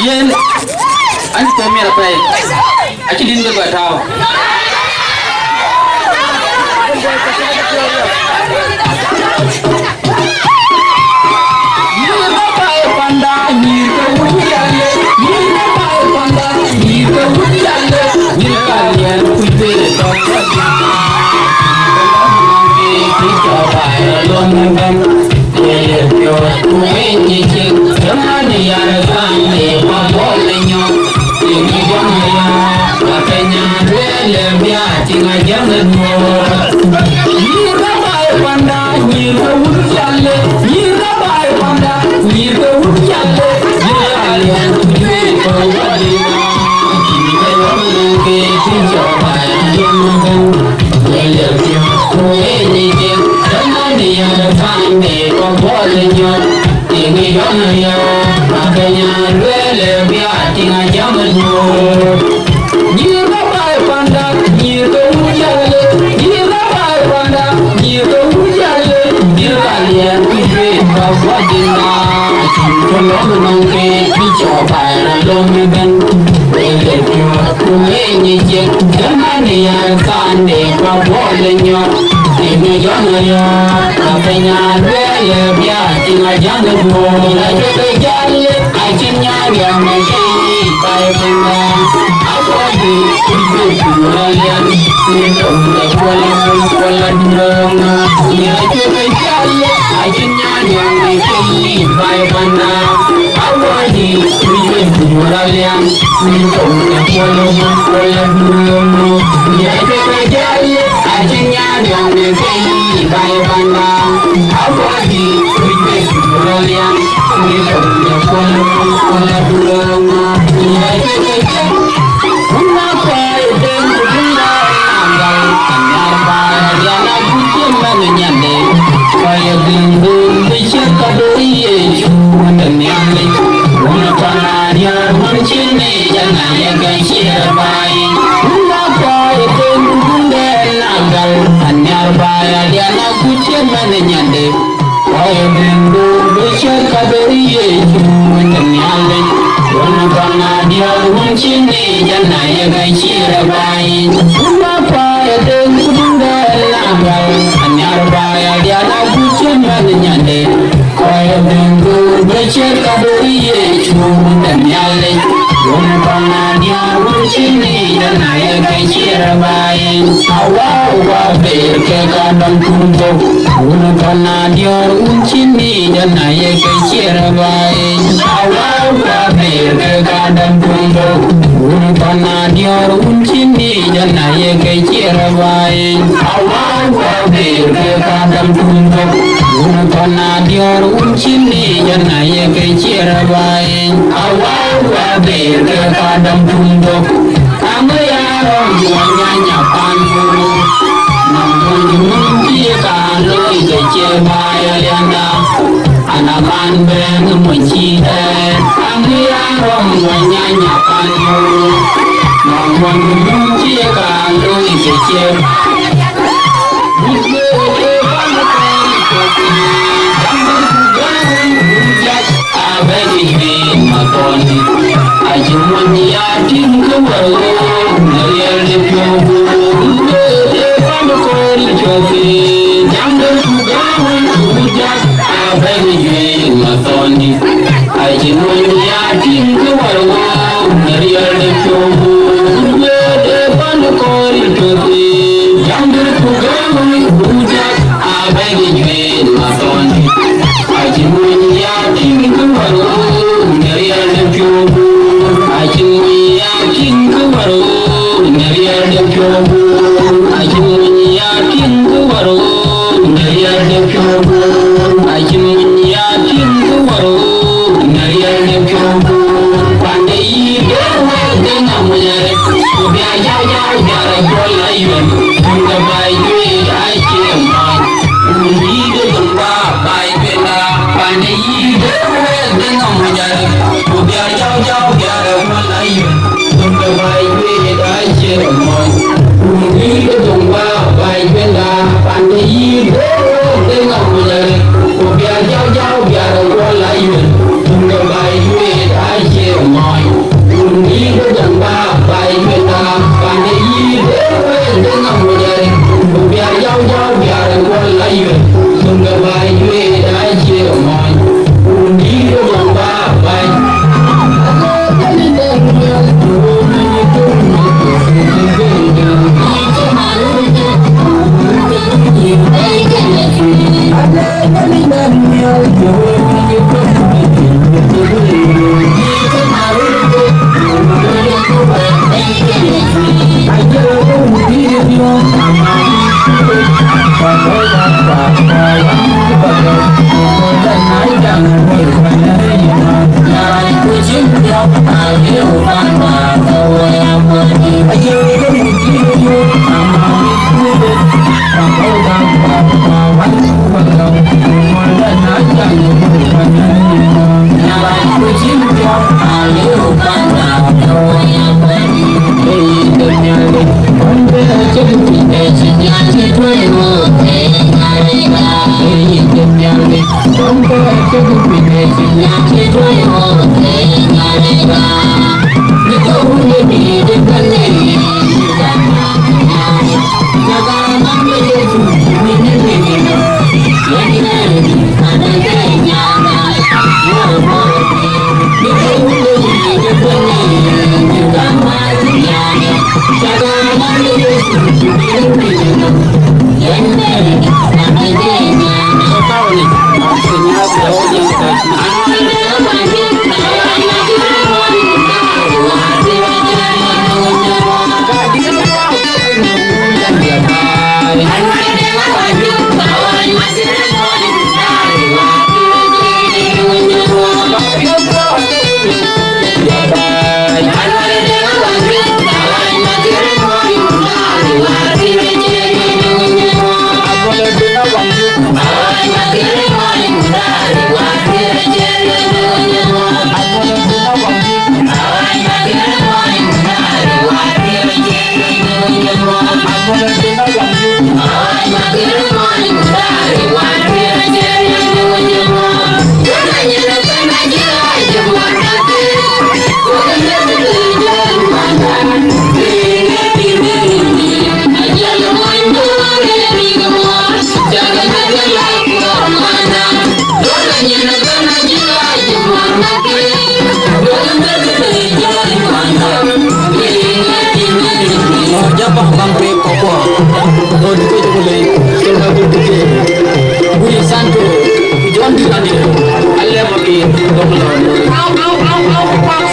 Yen, an kɔ miɛt apɛi. Acï dïn bï gɔ̈t tääu. Nyïïr ke baai panda, nyïïr ke wut yale, nyïïr ke baai panda, nyïïr ke wut yale, nyïïr ka liɛl kuc bï tɔ̈. Bol nyɔk, tiŋ yɔn riɔk, ma ke nya lueel bia tiŋ ajam nyuɔɔr. Nyïïr ke baai panda, nyïïr ke wun jale, nyïïr ke baai panda, nyïïr ke wun jale, nyïïr ka liɛɛr ku juëc ka kuat dïn na. Acïn kë lɔ̈k nɔm ke, bï cɔk baai rɔt lom ëbɛ̈n. Wël ë piɔ̈ɔ̈th ku ŋeny ë ciëk, cïmën ë yan Sunday, pa Bol nyɔk, tiŋ jɔn riɔ̈ɔ̈k, ka piny aa lueel ë bia tiŋ ajäŋ ë duöör, acï ke jäl, acïn nyan riɔ̈ɔ̈k në ke yiic baai piny ë. Aguɔ̈ɔ̈c dï, kuc bï pur alian, në tɔ̈u de kuɔl, kuɔl aduröŋ, ye acï ke jäl, acïn nyan riɔ̈ɔ̈k në ke yiic baai piny ë. Aguɔ̈ɔ̈c dï, kuc bï pur alian, Jaba bang pe koko. Don ke jole. Kema gudike. Bui Santo. John Dilani. Alle mabi. Au, au, au, au, au.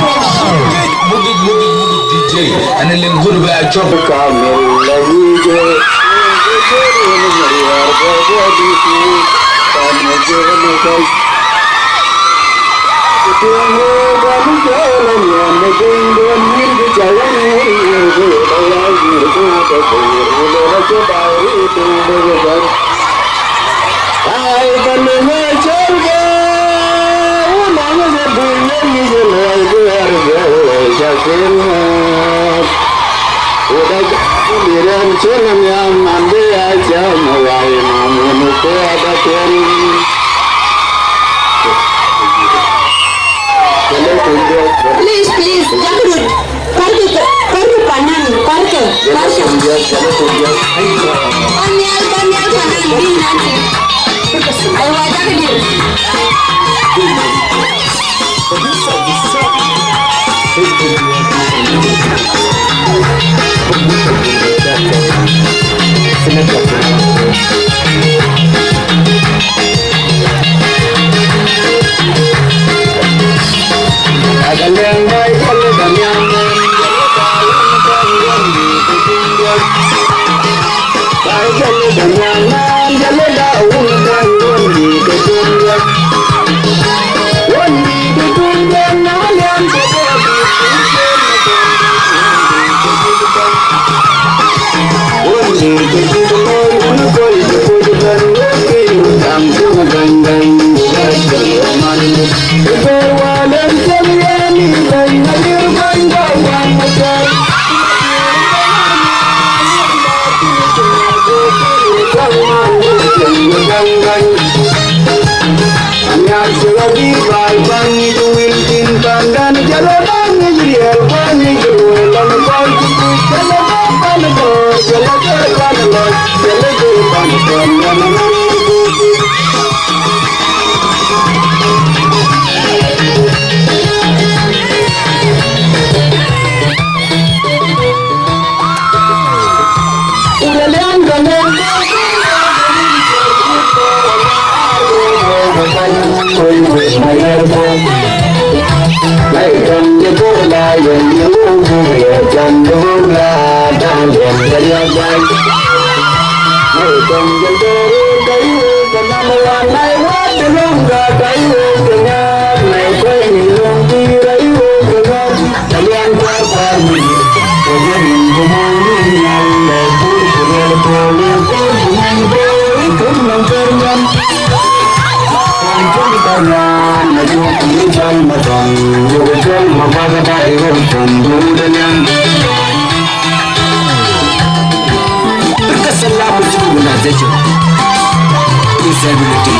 Mudit, mudit, mudit D J. Ana lim guru ba chop. Kamil la wije. Please, please, Jakrut, parkë, parkë panan, parkë, parkë. Panial, panial panan, bin nanti. Aywa, Jakrut. Kasala Muslim Organization. Instability.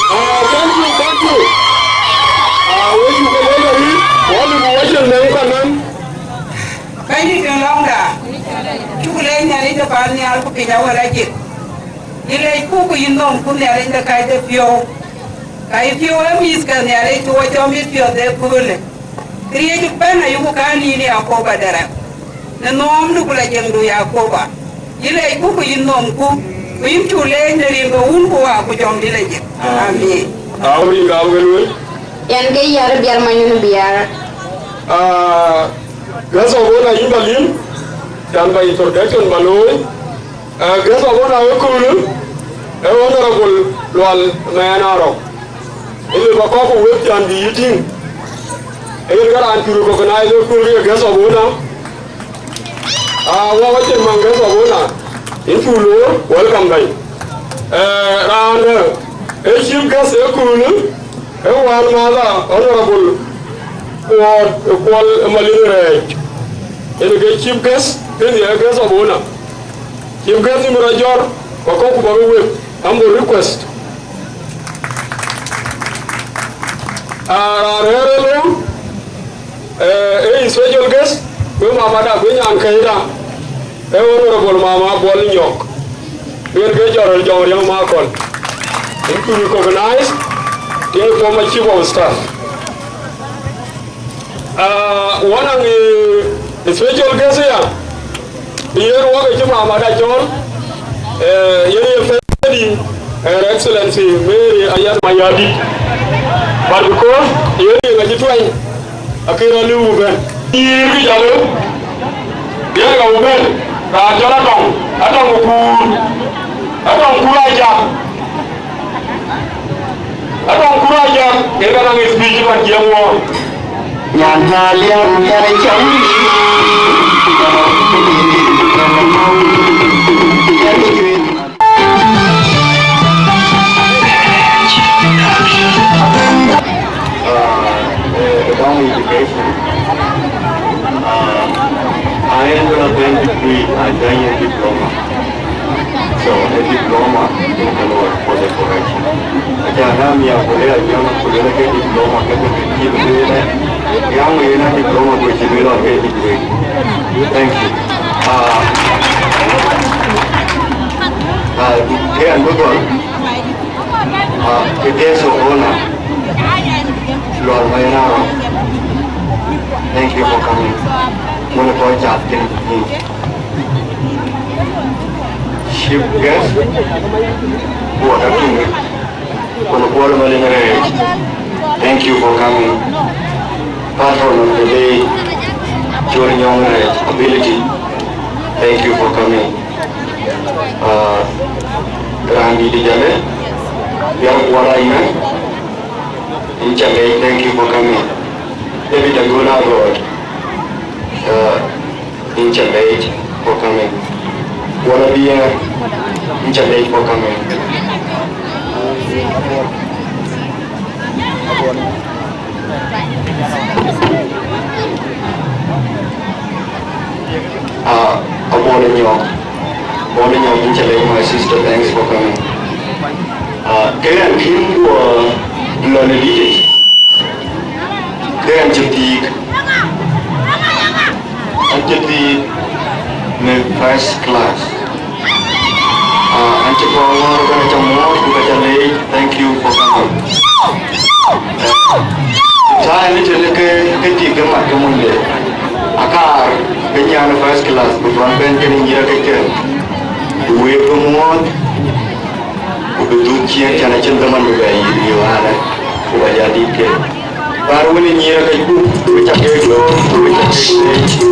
Ah, thank you, thank you. Ah, we cuk ke lec arït, wɔ lëu bï wɔ cïn nɛ̈ŋ kanan. Bɛ̈nydït ë lɔ̈ŋda, cuk lec Nhialic de paannhial ku piny awär ajik. Yï lecku ku yï nhomku Nhialic de kacdepiɔ̈u. Ka yï piɔ̈u ë mïth ke Nhialic ku wɔ cɔl mïth piɔ̈ɔ̈th ë köölë. Këriëëc ëbɛ̈n ayuku kän yïn Yakoba de rɛ̈k, në nhomdu ku lɔ jiëŋdu Yakoba. Yï lecku ku yï nhomku, ku yïn cuk leec në rin ke Wun ku Wä ku Jɔŋdït Lajik. Amin. Amin. Amin. Ka wek lueel. Yɛn ke Yar Biar Manyun Biar. Ah, guest of honor yïn ba lim, can ba introduction ba looi. Ah, guest of honor ë köölë, ë Honorable Lual Mɛɛn Arɔk. Ëlë ba kɔ̈k ku wek can bï yï tïŋ. Ë yen ka raan cï recognize ë köölë ke guest of honor. Ah, wɔ wacin maŋ guest of honor. Yïn cuk loor, welcome bɛ̈ny. Eh, raan ë chief guest ë köölë, ë wään määtha Honorable Kuɔt Kuɔl Malin Rɛɛc. Yen ke chief guest, kënë ye guest of honor. Chief guest yïn bï rɔt jɔt, ba kɔ̈k ku ba ke wek, humble request. Ah, raan rɛ̈ɛ̈r ë lou, eh, ë special guest, wek mama da, wek nyan kɛ̈cda, ë Honorable Mama Bol Nyok. Yen ke Jɔl Jɔŋ Riɛm Makɔl. Yen ku recognize, yen former chief of staff. Ah, one of the special guest here, yen wɔ ke cï mama da cɔl, eh, yen ye First Lady, Her Excellency Mary Ayat Mayardit. But because yen ye ŋa cï tuany, akï rɔt liu bɛ̈n. Yïn kï jɔl liu, yen ka bɛ̈n, raan cɔl Atɔŋ, Atɔŋ ku kuur, Atɔŋ kuur ajak. Atɔŋ kuur ajak, ke ka naŋ speech man jiɛɛm wɔ. Nyan na liap, nyan cam. Uh, uh, down education. Uh, I am gonna bring degree, I bring a diploma. So, a diploma in the Lord for the correction. Aja na mi a kule a nyama kule na ke diploma ke ke ke ke ke ya mo yena diploma ko chibilo ke degree. Thank you. Uh, uh, ke an bugon, uh, ke guest of honor. Lord Mayana. Thank you for coming. Mwana kwa chapin. Chief guest, Buɔt Atum, Kɔn Kuɔl Malin Rɛɛc, thank you for coming. Patron of the day, Jor Nyong Rɛɛc Ability, thank you for coming. Uh, Randi Dijale, Biar Kuɔl Aina, in Chale, thank you for coming. David Agola God, uh, in Chale, for coming. Wanna be here, in Chale, for coming. Uh, Abona Nyok. Abona Nyok, in Chale, my sister, thanks for coming. Uh, kaya kin wa lɔn dït. Ke an cï thiik, an cï thiik në first class. Ah, an cï kɔn ŋɔ̈ɔ̈r, ke an cä muɔ̈ɔ̈th, ku ke an cä leec, thank you for coming. Thaai në tënë ke, ke tik ke mat ke mony de. Akaar ke nyan first class, ku tuan bɛ̈n ke në nyïïr ke cïn. Ku wek ke muɔ̈ɔ̈th, ku bï dhuk ciëën, can acïn dhaman bï bɛ yï, yï wään, ku ba jal dït ke. Bär wën ë nyïïr ke cuk, ku cä kek loor, ku cä kek leec.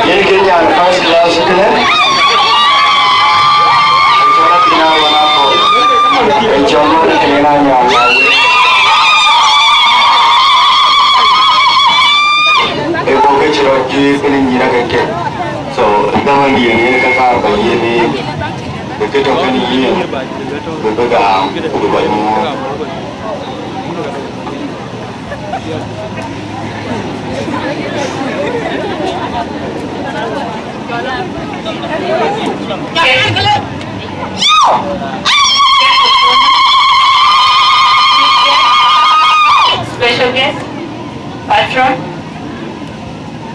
Yen kën nyan first class kënë. Ë cɔl Athina Wan Akol. Ë cɔl Mɔn Athina nyan Lawe. Ë bɔ̈ ke cï rɔt juëc kënë nyïïr ake kek. So, dhaman diɛn yen ka kaar ba yiëk ë, bï kë tɔ̈ kënë yiëk, bï bï gam, ku bï kɔc muɔ̈ɔ̈th. Special guest, patron,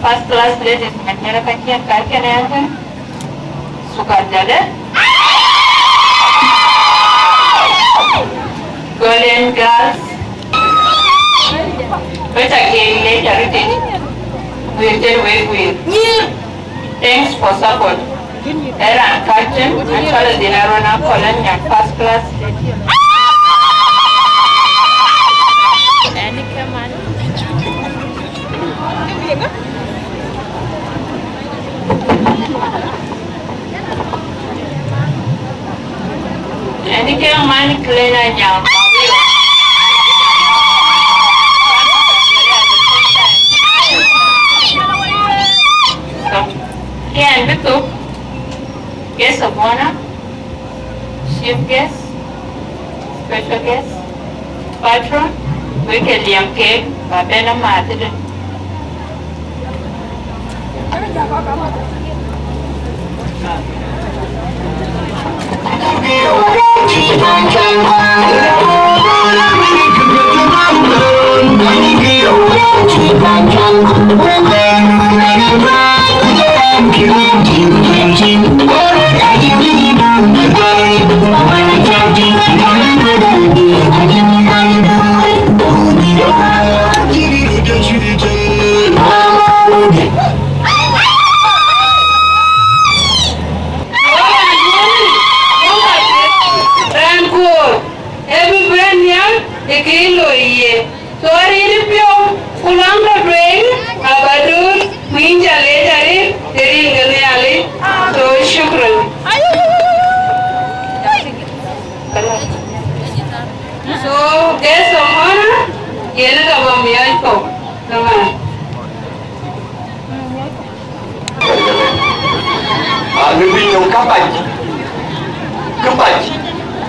first class ladies, Manyara Kachian Karkan Elton. Sukar Jale, Golden Girls, Better Game Late Heritage, Wirjen Wegwir. Thanks for support. Eran Captain, Achala Dinarona Colon, and first class. Ɛn ke man Clean Anyang Mawiu. Ke ɛn bï thuk, guest of honor, chief guest, special guest, patron, wek ke liɛm keek, ba bɛn amääth tëde. Raan kuɔɔr ee bï bɛ̈n nhial ë kë loi ye. So arït piɔ̈u ku läŋ tɔ tueŋ, aba dööt, ku yïn ca leec arëët ë rin ke Nhialic. So, shukran. So, guest of honor, yen ka ba miɔɔc kɔ̈u. Tamam. Ah, në pinynhom ka bac, kë bac,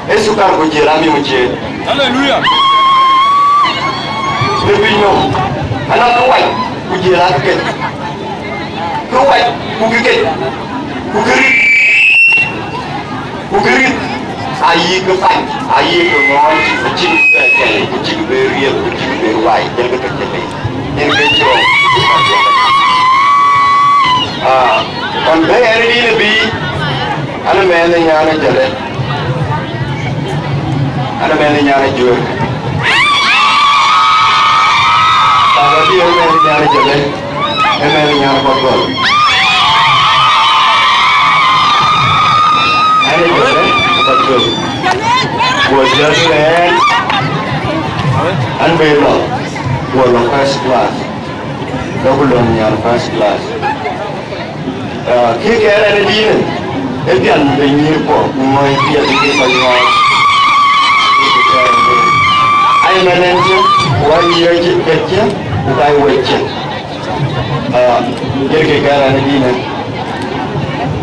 ee sukar ku jiël amimu ciëën. Haleluya. Në pinynhom, ana kë wac ku jiël akë kec. Kë wac ku kë kec, ku kë rït. Ku kë rït ayï kë pany, ayï kë ŋɔɔc, ku cïn kë bɛ kɛ̈l, ku cïn kë bɛ riël, ku cïn kë bɛ wai, jël kë tök jël. Yen kë cï rɔt. Ah, ɣɔn bɛ̈ɛ̈i ɛn ë dïn ë bï, an ë mɛnh ë nyan ë jëlë, an ë mɛnh ë nyan ë juëër. Baba bï ë mɛnh ë nyan ë jëlë. Amen, nyan Pagol. Amen, Pagol. Go just man. An be lo. Go lo first class. Lo ku lo nyan first class. Ah, kï kɛɛr ɛn ë dïnë, ë piɛth bï nyïïr kuɔ, ku ŋɔ̈ɔ̈c piɛth bï kɔc ŋɔ̈ɔ̈c. Ai man ɛn cï, ku ai yï cï, kɛc cï, ku ka ai wec cï. Ah, yen kï kɛɛr ɛn ë dïnë.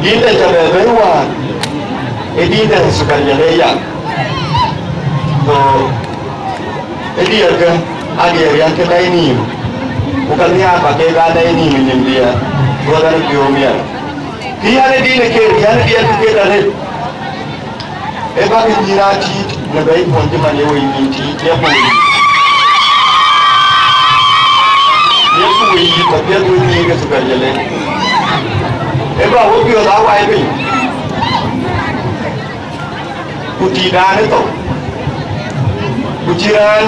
Dïn de cä bɛ bɛ̈i wäär, ë dïn de sukar jɔl ë yak. Ku ë diɛɛrkë, aa diɛɛr riɛnke lɛc nïïm, ku ka nhiaar ba keek aa lɛc nïïm ë nyin diɛɛr, duɔ̈th ɛn ë piɔ̈u miɛt. Kï yɛn ë dïn ë keek, yɛn ë diɛɛr kï keek arëët, ee bäkï nyïïn aa tiit në bɛ̈i puɔ̈n cï man ye woi nïïm tiit, ye ku woi yïth. Ye ku woi yïth, apiɛth woi nïïm ke sukar jɔl ë. Ee bä wok piɔ̈ɔ̈th aa wai piny. Ku tiit raan ë thok, ku cï raan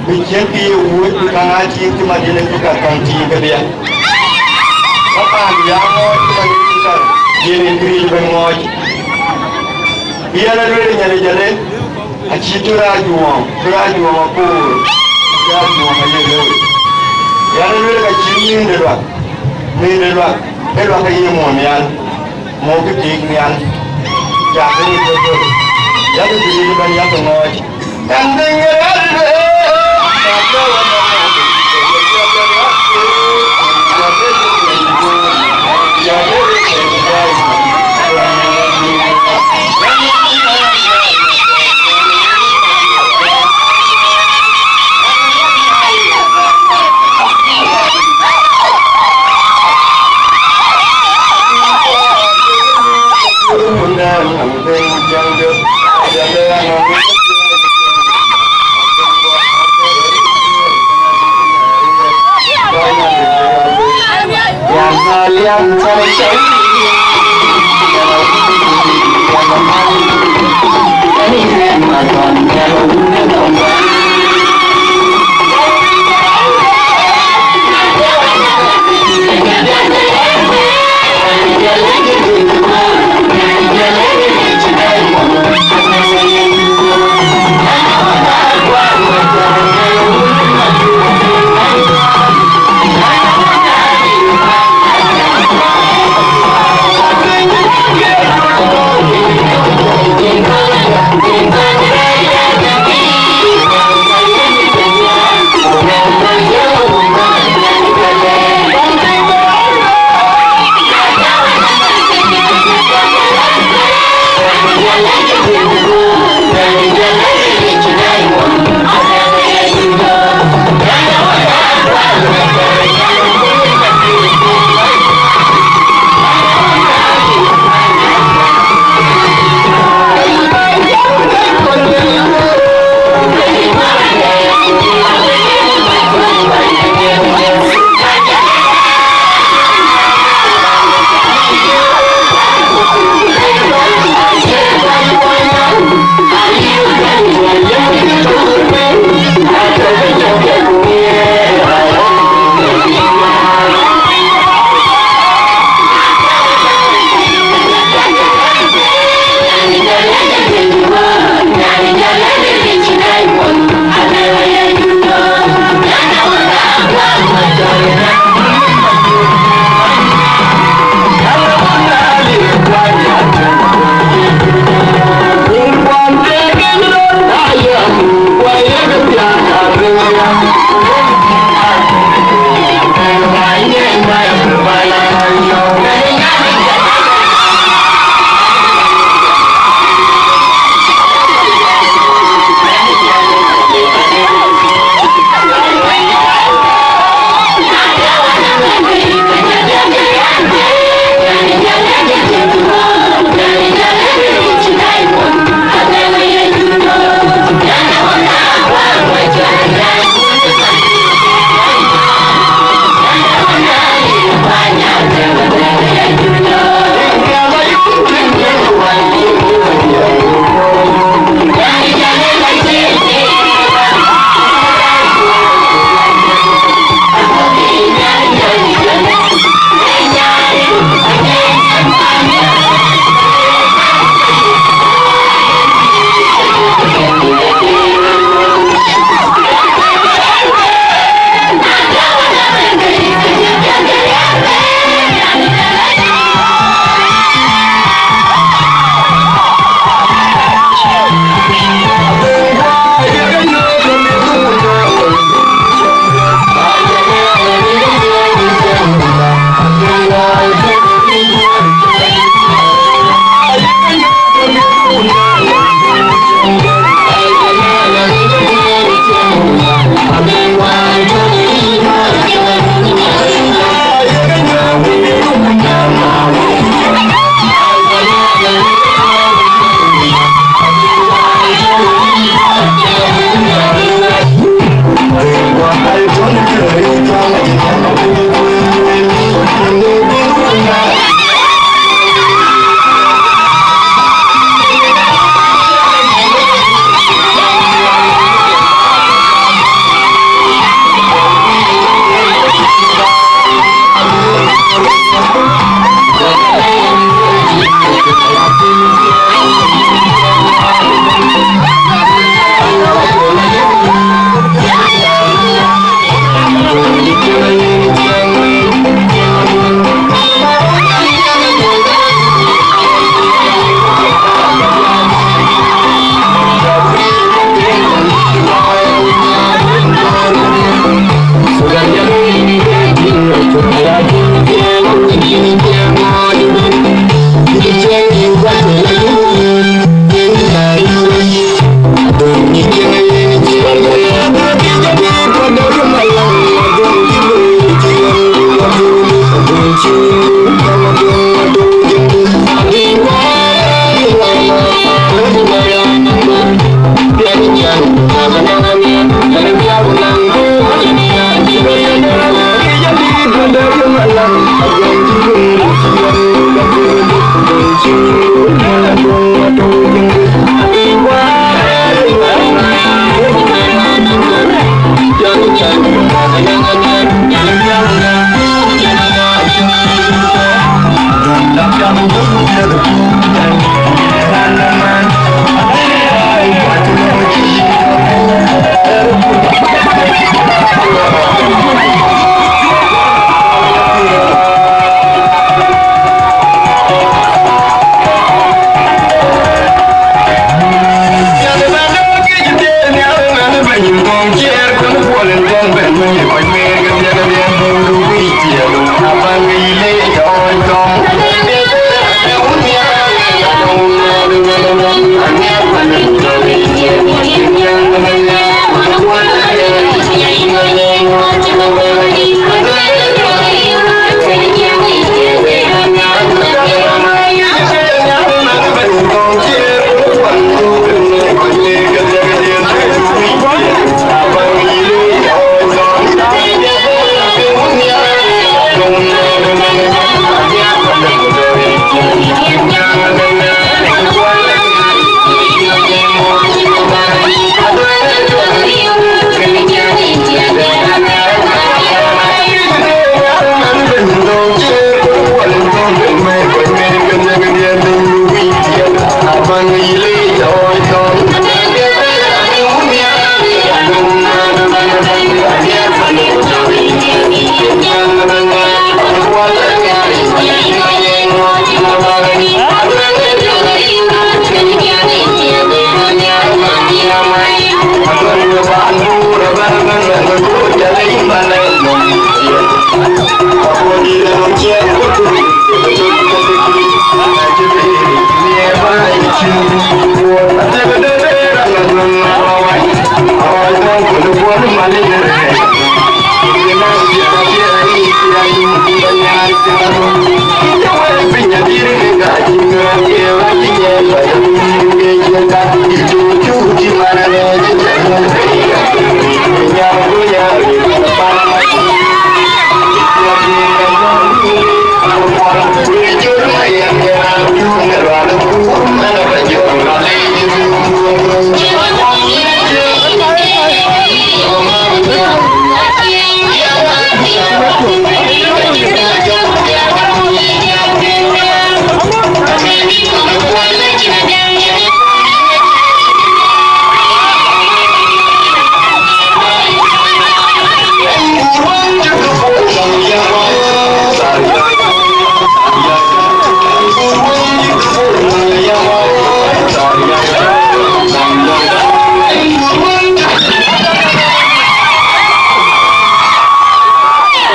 bï ciëŋ kë ye wuöc, bï käŋ aa tiiŋ cï mat yen ë cï ka käŋ tiiŋ kedhie. Ka paan bï aa ŋɔɔc cï mat yen ë cï ka yen ë këriëëc ëbɛ̈n ŋɔɔc. Bï yɛn a lueel ë Nhialic alë, acï tɔ̈ raan juɔ̈ɔ̈ŋ, tɔ̈ raan juɔ̈ɔ̈ŋ akoor, tɔ̈ raan juɔ̈ɔ̈ŋ aye lëu. Mïïnde luak, mïïnde luak, ee luak ke ye mɔ̈u nhial, mɔ̈u kë tik nhial, yak ë röt bɔ̈, yak ë bï ril ëbɛ̈n yak ë ŋɔɔc. Ɛn bï ŋɛ̈ɛ̈r ëbɛ̈n.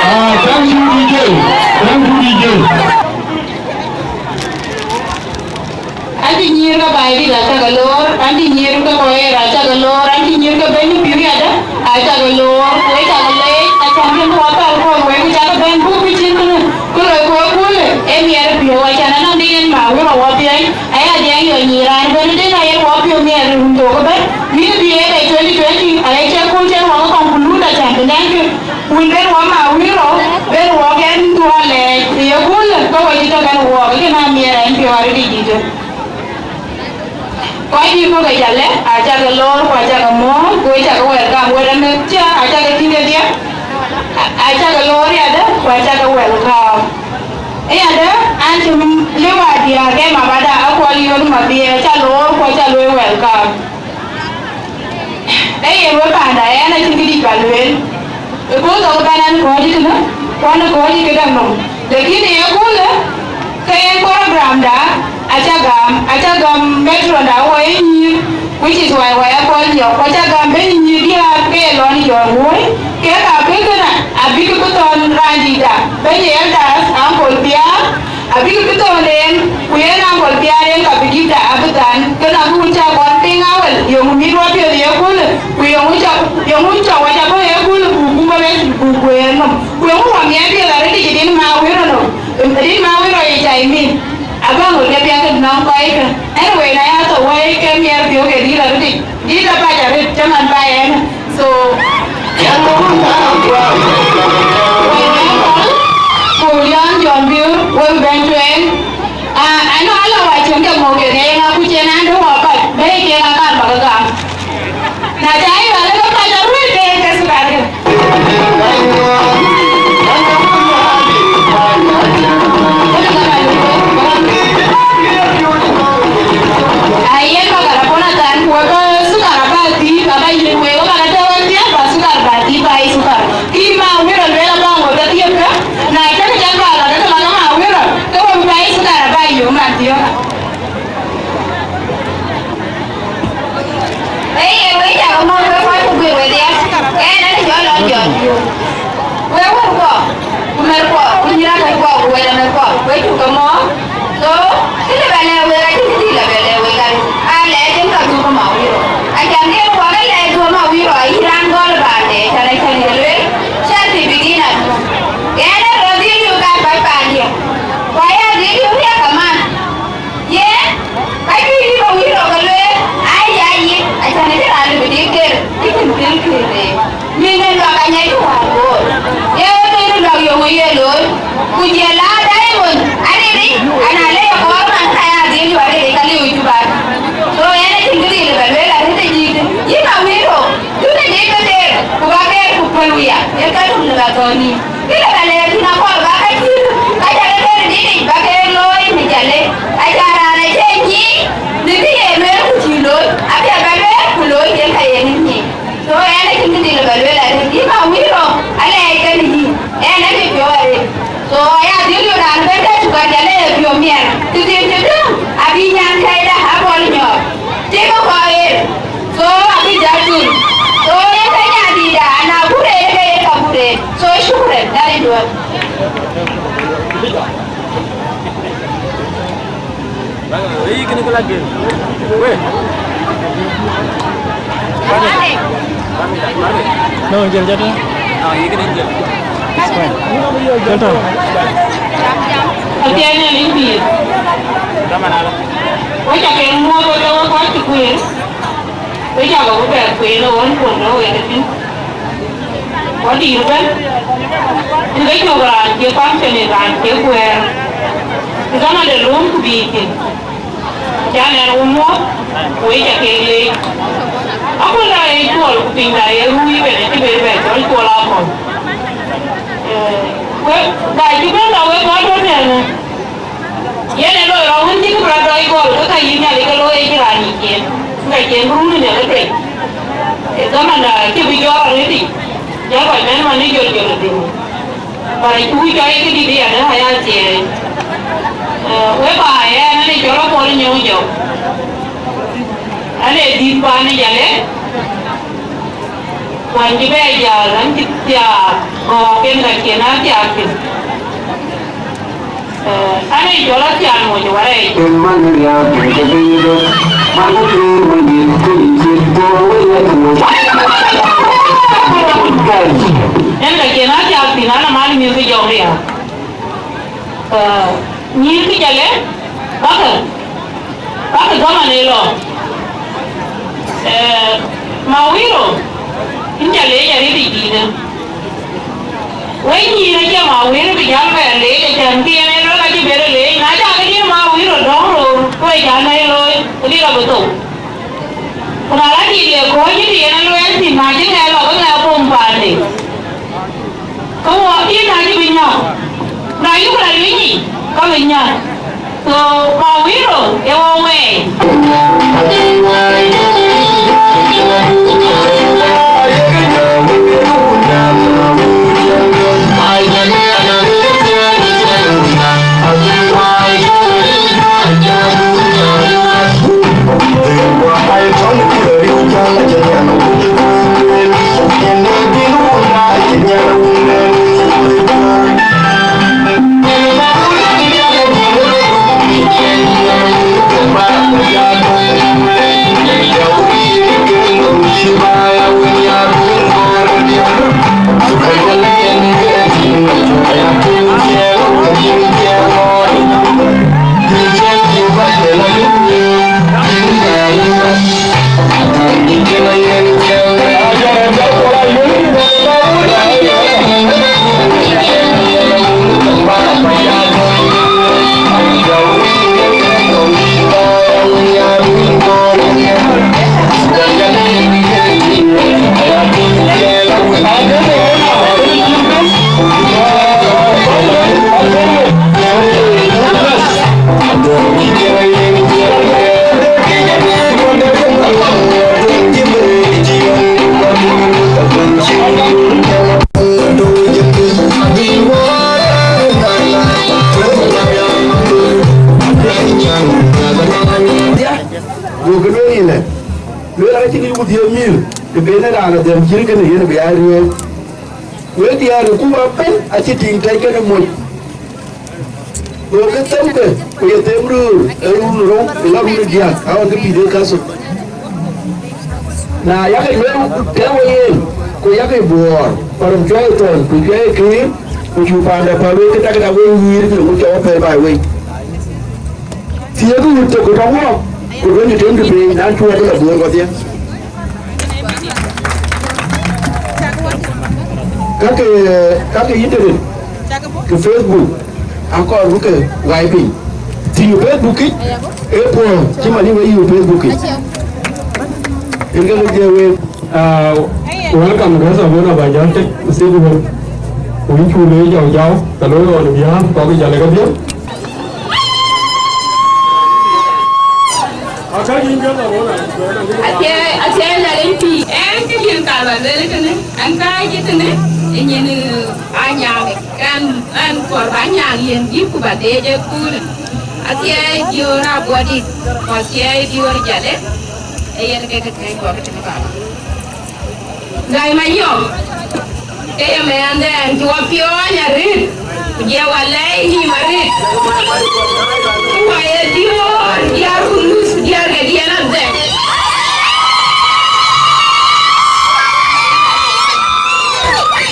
Ah, thank you, D J. Thank you, D J. An cï nyïïr ke Baidït, acä ke loor, an cï nyïïr ke Koer, acä ke loor, an cï nyïïr ke Bɛ̈ny Piu yadë, acä ke loor, ku ë cä ke leec, acän kën ke wä päl kuɔth wek, ku cä ke bɛ̈n buk bï cïn kënë, ku loi ku ë kulë, ë miɛt ë piɔ̈u, acän anɔŋ dï yen ma wïr ë wä piɛny, aya diɛŋ yɔ nyïïr raan ëbɛ̈n, dï na yen wä piɔ̈u miɛt ë run thok ëbɛ̈n, mïth bï ë ke twenty twenty, aye cï kul cï wä ke kɔŋ ku lut acän të nɛ̈nkë. Wun ben wɔ ma wiro, ben wɔ kɛn duɔ lɛɛc, ye kul, ke we cï tɔ ben wɔ, ke na miɛt ɛn piɔ̈ɔ̈r ë dït dït. Kɔc dït kɔ̈k ë jalë, acä ke loor, ku acä ke mɔ̈ɔ̈r, ku acä ke wɛl gam wɛ̈t ɛmɛ cia, acä ke tïŋ kedhie, acä ke loor yadë, ku acä ke wɛl gam. Ë yadë, an cï lëu adiäär ke ma bada, akuɔl yöt ma biɛɛr, acä loor, ku acä luɔi wɛl gam. Ee yen we panda, ɣɛn acïn kë dït ba lueel. Ë kööl thok ëbɛ̈n ɛn kɔ̈ɔ̈c ë tënë, ku ɛn kɔ̈ɔ̈c ë këdäŋ nɔm. Lakin ë ye köölë, ke yen programda, acä gam, acä gam metronda wɔ ye nyïïr, which is why wɔ ye kɔc yɔ̈k, ku acä gam bɛ̈ny nyïïr diäär ke ye lɔn jɔl woi, kek abï kënë, abïk bï thɔn raandïtda, bɛ̈ny elders, uncle Piaar, Abïk bï thɔ̈n en, ku yen aŋkol piaar en ka bï dïpda abï dhan, kënë abï wun cä kɔn piŋ awël, yeŋö mït wä piɔ̈ɔ̈th ye köölë, ku yeŋö cä, yeŋö cä wä cä bɔ̈ ye köölë, ku kumä bɛ ku kueer nɔm, ku yeŋö wä miɛt piɔ̈ɔ̈th arëtic ë din ma wïr ënɔm, ë din ma wïr ë cä yï mïth, abä ŋot ke piɛth nɔm kɔckë. Anyway, na ya thou wä ke miɛt piɔ̈ɔ̈th ke dït arëtic. Dït apac arëët cïmën ba ɛn. So, ku yɔn jɔn biur wek bɛ̈n tueŋ. Ah, anɔ ala wa cïn ke mɔ̈u ke ŋɛk ŋa ku cïn an dë wɔ pac, bɛ̈ɛ̈i ke ŋa kar bä ke gam. Na ca yï wä lë ke pac arëët ke ke sukar ke. Ayen ba karapon athan ku wek sukar aba dhil aba yen wek aba kate wek thiak ba sukar ba dhil ba yi sukar. Ki ma wira luel aba ŋot ka thiep ka na cak cak ba la ka la ma wira ke wek ba yi sukar aba yom na thiok. Ee yen, wek cak mɔ̈k, wek kɔc ku guiir wedhie, ɛn, ɛn jɔ lɔ jɔt. Wek wärkuɔ, ku märkuɔ, ku nyïïrakäckuɔ, ku wɛ̈t amärkuɔ, wek cuk ke mɔ̈ɔ̈k. So, kë lë bɛ lɛ̈k wek, acïn kë dït lë bɛ lɛ̈k wek, arëët, aa lɛɛc en ka dhuk ë ma wïïr rɔ. Acan ke wak ë lɛɛc dhuk ë ma wïïr rɔ, ayï raan gɔl ë paande, acan, acan ye lueel, charity begin at home. Ɣɛn ë röt dhil yök aa kɔc paandiɛ̈, ku aya dhil yök riɛk kaman. Yen, ka cï yï ba wïïr rɔ ke lueel, ai, ya yï, acan acïn raan lëu bï dït ker, cï cïn thil kër de. Min ë luak anyai cï wäär boor. Ye min ë luak yöŋ ye looi, ku jël la diamond, arëëric, ana le ye kɔɔr man ka ya dhil yuɔr arëëric ka liu cï bä. So, yen acïn kë dhil ba lueel arëët ë dït. Yïn a wïïr rɔ, dun ë dït ke ker, ku ba ker ku päl wia, ye ka tum lë ba thɔ̈n nïïm. Kë lë ba lɛɛr thïn akɔɔr ba ka cït, ka ca ke kër dïtic ba ke looi në Jalle. Aca raan acie nyic në kë ye lueel ku cïï looi, apiɛth ba lueel ku looi yen ka ye ŋic nyic. So, ɛn acïn kë dhil ba lueel arëët, yïn ma wïïr rɔ, alɛɛc kën yïn, ɛn ë piɔ̈u arëët. So, aya dhil yök raan ëbɛ̈n ka cuk ka Jalle ye piɔ̈u miɛt, të dhil të döŋ, abï nyan kɛ̈ɛ̈cda abɔl nyɔɔr. Tik ë kɔɔr ɣer. So, abï jal thïn. So, yen ke nyandïïtda, ana buk rëër ke yen ka buk rëër. So, shukran, that is all. No, jël jël. Apiɛth Nhialic pïïr. Wek ca ke muɔ̈ɔ̈th wek, wek kɔc cï kueer. Wek ca ke bɛ̈ɛ̈r kueen ë ɣön kuɔ̈n tɔ̈ wek ëtïn. Ku adït ëbɛ̈n, cï ke cök raan cie function, raan cie kuɛɛr. Cï kaŋ ade lööm ku biic thïn. Can ɛn wo muɔ̈ɔ̈th, ku wek ca keek leec. Aköl da ye cuɔl, ku piny da ye ruu, ëbɛ̈n acï ber bɛ cɔl cuɔl akɔ̈l. Ku ka cï bɛ̈n la wek kɔc tɔ̈ tënë, yen ë loi rɔt wën cï kë bï rɔt dɔc gɔl, ke ka yï Nhialic ke looi acï raan yic cien, ke ka cien bï run ë Nhialic tueŋ. Ë dhaman da cï bï jɔɔk arëtic, jɔl kɔc bɛ̈n man ë jol jol ë dhïn. But acuk cɔl ë këdït ë yadë aya thiëëc. Wek ba ɣɛn, ɛn ë cɔl Apuɔl Nyɔŋ Jɔk. Ɛn ee dït paan ë Jalë. Wën cï bɛ jäl, an cï thiaak gɔ̈k en ka cïn a thiaak thïn. An ee cɔl Athial Moc Warɛɛc. En ka cïn a thiaak thïn, an amal mïth ke jɔŋ riääk. Nyïïr kë Jalë, bäkë, bäkë gɔ̈m anë lɔ. Mawiro, yïn ca leec arëtic dïïtë. Wek nyïïr acie Mawiro bï jäl bɛ leec, acän kë yen ë lɔ ka cï bɛ leec, na cä ke dï Mawiro dɔ̈ŋ roor, ku ë cän ë looi, ku dï rɔ bï thou. Ku na la dït le kɔ̈ɔ̈c cï yen ë luɛɛl thïn, na cï ŋɛk lɔ ke ŋɛk bom paande. Ke wɔ ë na cï bï nyɔk, na yuk rɛl winy yic, ka bï nyɔk. So, Mawiro ë wɔ wɛɛi. Go ke lueel yïn ë, lueel, acïn yuku dhiëëu mïïr, të ben ë raan adhëm cït kënë yen bï aa riɔ̈ɔ̈c. Wek diäär ë Kuba ëbɛ̈n acï tïŋ tɛ̈c kënë moc. Go ke themkë, ku ye them röör ë run rou, ku la run ë diäk, aɣɔn ke pïïr ë kathok. Na yakë lueel tɛ̈ɛ̈u ë yen, ku yakë buɔɔr, parëm cuai thɔn, ku cuai këër, ku cu paanda päl wei, ke takë da wei wïïr, ku cɔk pɛ̈l baai wei. Thiëëk wut tök tɔ̈ wɔɔk, ku duɔ̈nyë temkï piny, na cuɔɔk ke la buɔɔr wadhie. Kakë, kakë internet, ke Facebook, akɔɔr bï ke wai piny. Të yï Facebook yic, ee puɔ̈u, cï man yï wek yï Facebook yic. Yen ke lɔ jɛ wek. Uh, welcome, guys. I'm gonna buy just take the seat. Win chulo jau jau, kalau on behalf, kau ke jalan ke dia. Acie, acie Nhialic pïïr. Ɛn kë yen ka lɔ lueel kënë, ɛn ka cï tënë, ë nyin, ë Anyaŋ, ɛn, ɛn kɔɔr ba Anyaŋ yen yïk ku ba deec ë kuulë. Acie diöör Abuɔdït, ku acie diöör Jalë, ë yen ke kë kɛ̈c kɔɔr tënë baba. Gai Manyɔk, ke ye mɛnhden cï wɔ piɔɔny arëët, ku jɛ wɔ lɛɛi nïïm arëët. Ku wɔ ye diöör diäär ku luth diäär ke diɛn adhɛk.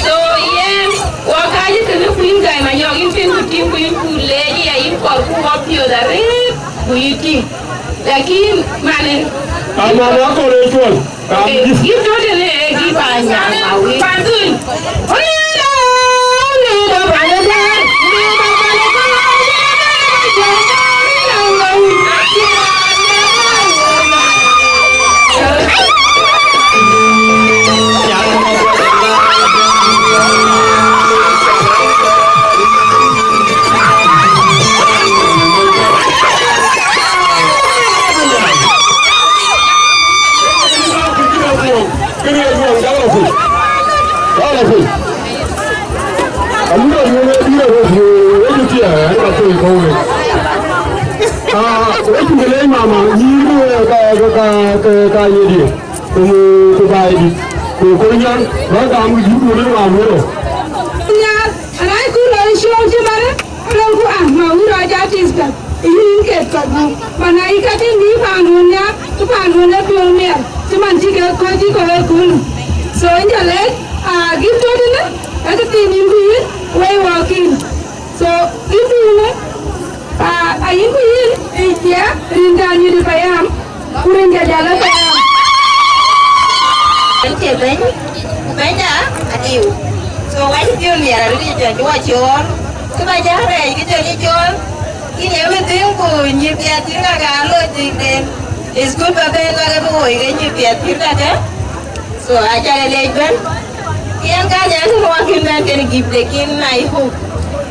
So yen, wɔ ka Wïït tïŋ, lakin manë. Ama ma kɔn ë cuɔl, kam gift. Gift tɔ̈ tënë ë gift aa nyaŋ awïït. Panthun. Wek cï ke leec mama, nyïïr bï wek ka, ka, ka, ka, ka yedië, ku, ku baai dït, ku kony nyan, ba gam kë jur ku lëu aa wël. Nhial, anai ku lɔ show cï man, alɔŋku ah, ma wïïr aa ja tis ka, yïn ket ka gup, mana yï ka tïŋ bï paanduön nhial, ku paanduön ë piɔ̈u miɛt, cï man cï ke kɔc cï kɔc ë kun. So, in ja leec, ah, gift tɔ̈ tënë, ë kë thiin yïn ku yïn, wei wɔɔk yïn. So, yïn ku yïn, ah, ayïn ku yïn, ë cie, rin ka nyïïr payam, ku rin ka jal ë payam. Ënë cie bɛ̈ny, ku bɛ̈nyda aliu. So, wɛ̈t piɔ̈u miɛt arëët cï jɔn cï wɔ cɔɔl, kë ba jal rɛɛc kë jɔn cï cɔɔl, yïn ye mïthiin ku nyïïr piɛth thïn ka ka looi thïn den. It's good ba bɛ̈n ba ke bï woi ke nyïïr piɛth thïn ka ke. So, aca ke leec bɛ̈n. Yen ka nyan tën wak kën bɛ̈n kën gift, lakin I hope.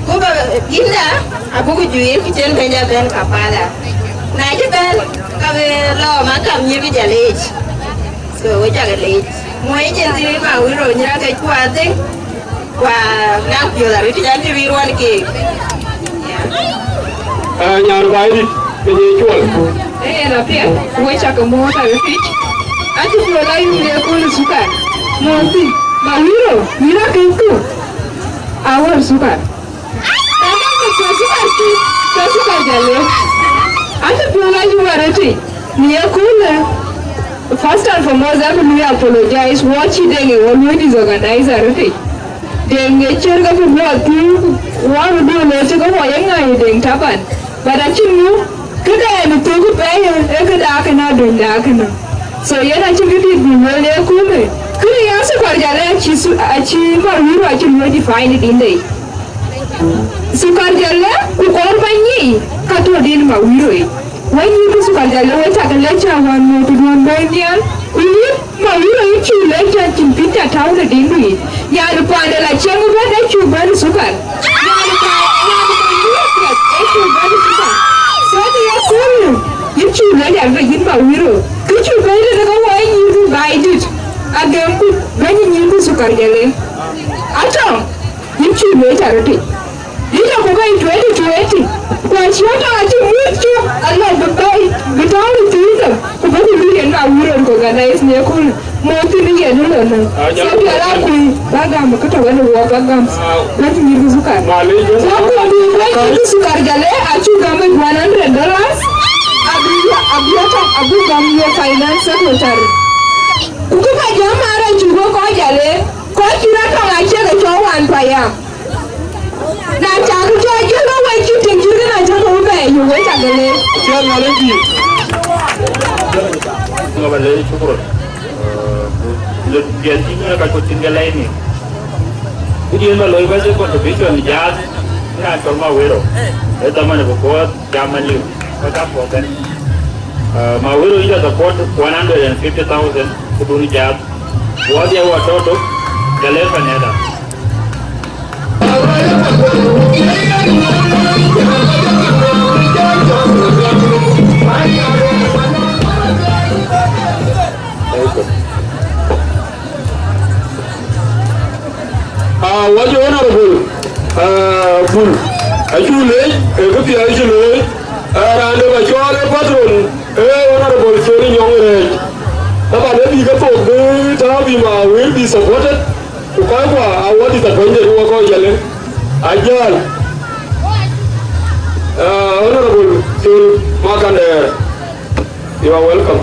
Ku ba, yïnda, abuku juiir ku cïn bɛ̈nyda bɛ̈n Kampala. Na cï bɛ̈n, ka bï lɔ makam nyïïr bï ja leec. So, we ca ke leec. Muɔi cïn thïn ma wïïr rou nyïïr akëc ku adhïŋ. Wa, na piɔ̈ɔ̈th arëët, jan cï wïïr wan keek. Aa, nyan baai dït, ke ye cuɔl. Ee, na piɛth, we cak ke mɔ̈ɔ̈th arëtic. Acï piɔ̈ɔ̈th la yum le kööl sukar. Mɔ̈ɔ̈th thïn, ma wïïr rou, wïïr akëc ku. Awär sukar. Tɛ̈ ke piɔ̈ɔ̈th sukar thïn, ke sukar jal le. Acï piɔ̈ɔ̈th la yum arëtic. Në ye köölë, first and foremost, abï lui apologize, wɔ cï Deŋ ë wɔ lui disorganize arëtic. Deŋ ë ciɛ̈t ke bï luɔk thïn, wɔ röt duɔ̈ɔ̈r lɔ cï ke wɔ ye ŋäi Deŋ taban. But acïn ŋö, këde yen thök pɛ̈i, ee këda kënë, aduɔ̈nyda kënë. So yen acïn këdït bï lueel ë köölë. Kënë ya sukar jal acï su-, acï ma wïïr acï luɔ̈i define ë dïn dei. Sukar jal le, ku kɔɔr ba nyic, ka tɔ̈ din ma wïïr rou. Wek nyïïr ku sukar jal le, wek cak ke lec cä wään mɔ̈ɔ̈th duɔ̈n bɛ̈ɛ̈i nhial, ku yïn ma wïïr rou yïn cuk lec cä cïn pïn cä tääu në dindu yic. Nyan paande la cieŋ ëbɛ̈n ë cuk bɛ̈n sukar. Nyan pa-, nyan paande piɛth ë cuk bɛ̈n sukar. So në ye köölë, yïn cuk lec arëët yïn ma wïïr rou. Kë cuk bɛ̈n tënë ke wɔ nyïïr ku baai dït, agɛm ku bɛ̈ny nyïïr ku sukar jal le. Atɔ̈. Yïn cuk lec arëtic. Yïn aku bei twenty twenty, ku aciëŋ tɔŋ acï mut cök alɔ bï bei, bï tɔ̈u në thïn thok, ku bï ku lui yen ma wïïr rou organize në köölë. Mɔ̈ɔ̈th thïn yen ë lɔ nɔ̈k. So biala kuc, ba gam kë tɔ̈ wën ë wɔ ba gam. Bɛ̈ny nyïïr ku sukar. So ku bï bɛ̈ny nyïïr ku sukar jal le, acuk gam ë one hundred dollars, abï, abï atɔ̈, abï gam ye finance secretary. Ku kë ba jam aa rɛc cuk wek kɔc jal le, kɔc cï rɔt tɔŋ acie ke cɔk wan payam. Na cak jɔ jël ke wec cï tïŋ cït kënë acä ke bï bɛ̈ɛ̈i yök wec agëlë. Ciɛɛŋ Nhialic dïït. Ŋa ba leec, shukran. Eh, le piɛth cï ŋiɛc ka cuk tïŋ ke lɛ̈i ni. Ku diën ba looi bas ë contribution jaath, ë raan cɔl Mawero. Ë dhaman ë bï kuɔɔth jam aliu. Ka ka kuɔɔth bɛ̈n. Eh, Mawero yïn ca support one hundred and fifty thousand ku dun jaath. Wɔ dhiau wɔ tɔ̈ tök, jɔl ë panɛda. Ah, wɔ jɔ honorable, ah, Bul, acuk leec, ë këpiɛth cï looi, ah, raan de ba cɔɔl ë patron, ë honorable Col Nyɔŋ Rɛɛc. Taban ë bï ke thok bï tääu bï Mawero bï supported. Ku kɔckua aa wɔ disappointed wɔ kɔc jale. Ajal. Uh, Honorable Col Makandɛɛr, you are welcome.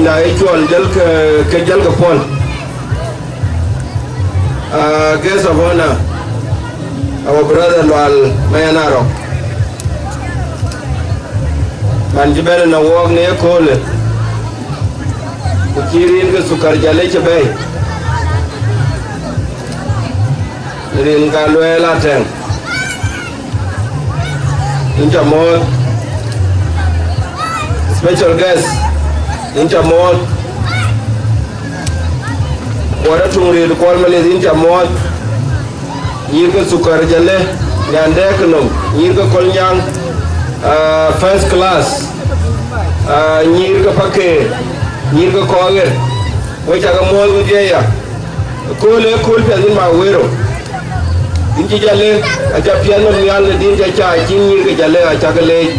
Na ë cuɔl jël ke, ke jël ke puɔl. Uh, guest of honor, our brother Lual Mayen Arok. Man cï bɛ̈n në wɔɔk në ëköölë, ku cï rin ke Sukar Jale cï bɛ̈i. Rin ka lueel atɛŋ. Yïn ca muɔ̈ɔ̈th. Special guest, yïn ca muɔ̈ɔ̈th. Kuɔt atuŋ rëët Kuɔl Malith, yïn ca muɔ̈ɔ̈th. Nyïïr ke Sukar Jale, nyan dɛɛk nɔm, nyïïr ke Kɔl Nyaŋ, ah, first class, ah, nyïïr ke Pakeer, nyïïr ke Kɔɔr Ɣer, wek cakë muɔ̈ɔ̈th wedhie ya. Kööl ee kööl piɛth yïn Maweero. Yïn cï Jale, aca piɛth nɔm nhial në din ca caac, cïn nyïïr ke Jale acakë leec.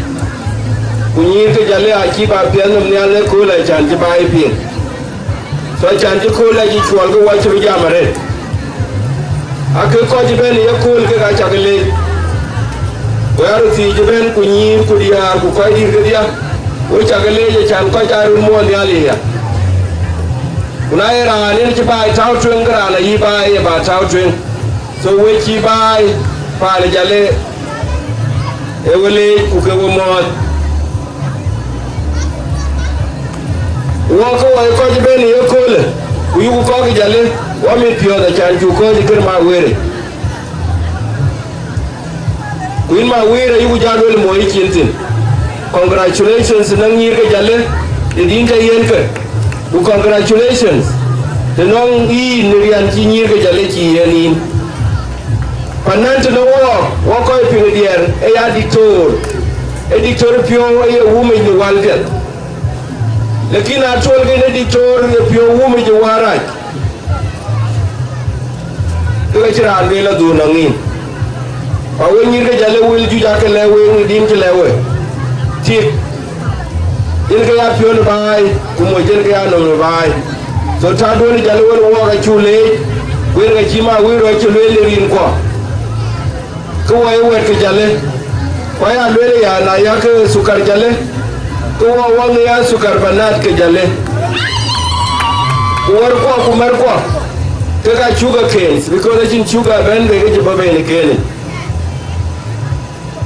Ku nyïïr ke Jale acï ba piɛth nɔm nhial në kööl acan cï ba ye piŋ. So acan cï kööl acï cuɔl ke wɔ cï bï jam arëët. Ake kɔc ëbɛ̈n ë ye kööl kek acakë leec. Ku ɣɛn röt thiic ëbɛ̈n ku nyïïr ku diäär ku kɔc dït kedhie, wek cakë leec acan kɔc aa röt muɔɔth nhial ëya. Ku na ye raan yen cï baai tääu tueŋ, ke raan ayï baai ye ba tääu tueŋ. So wek cï baai paan ë Jale, ee we leec ku ke we muɔɔth. Wɔ ke wɔ ye kɔc ëbɛ̈n ë ye köölë, ku yuku kɔc ë Jale, wɔ mit piɔ̈ɔ̈th acan cuk kɔc ë kën Maweero. Ku yïn Maweero ayuku jal lueel mɔ̈i cin thïn. Congratulations në nyïïr ke Jale, ë din ca yiɛ̈n ke. Ku congratulations të nɔŋ yïn në riɛn cï nyïïr ke Jale cï yiɛ̈n yïn. Panan të nɔŋ wɔɔk, wɔɔk kɔc piŋ ë diɛɛr, ë ya diktor. Ë diktor piɔ̈u ë ye wumec në wäl piɛth. Lakin atuɔl ke në diktor ye piɔ̈u wumec ë wäär rac. Ke ka cï raan lueel adhur nɔŋ yïn. Ku we nyïïr ke Jale, wël juëc aake lɛ̈k week në din cï lɛ̈k we. Tik, yen ke ya piɔ̈u në baai, ku moc yen ke ya nɔm në baai. So tääduön ë Jale wën wɔɔk acuk leec, ku yen ka cï Maweero acï lueel në rinkuɔ. Ke wɔ ye wɛ̈t ke Jale, ku aya lueel aya, na yak Sukar Jale, ke wɔ wɔ ŋic ya Sukar Banat ke Jale. Ku wärkuɔ ku märkuɔ, ke ka cuk ë keen, because acïn cuk ë bɛ̈n bei ke cï bɔ̈ bei në keen.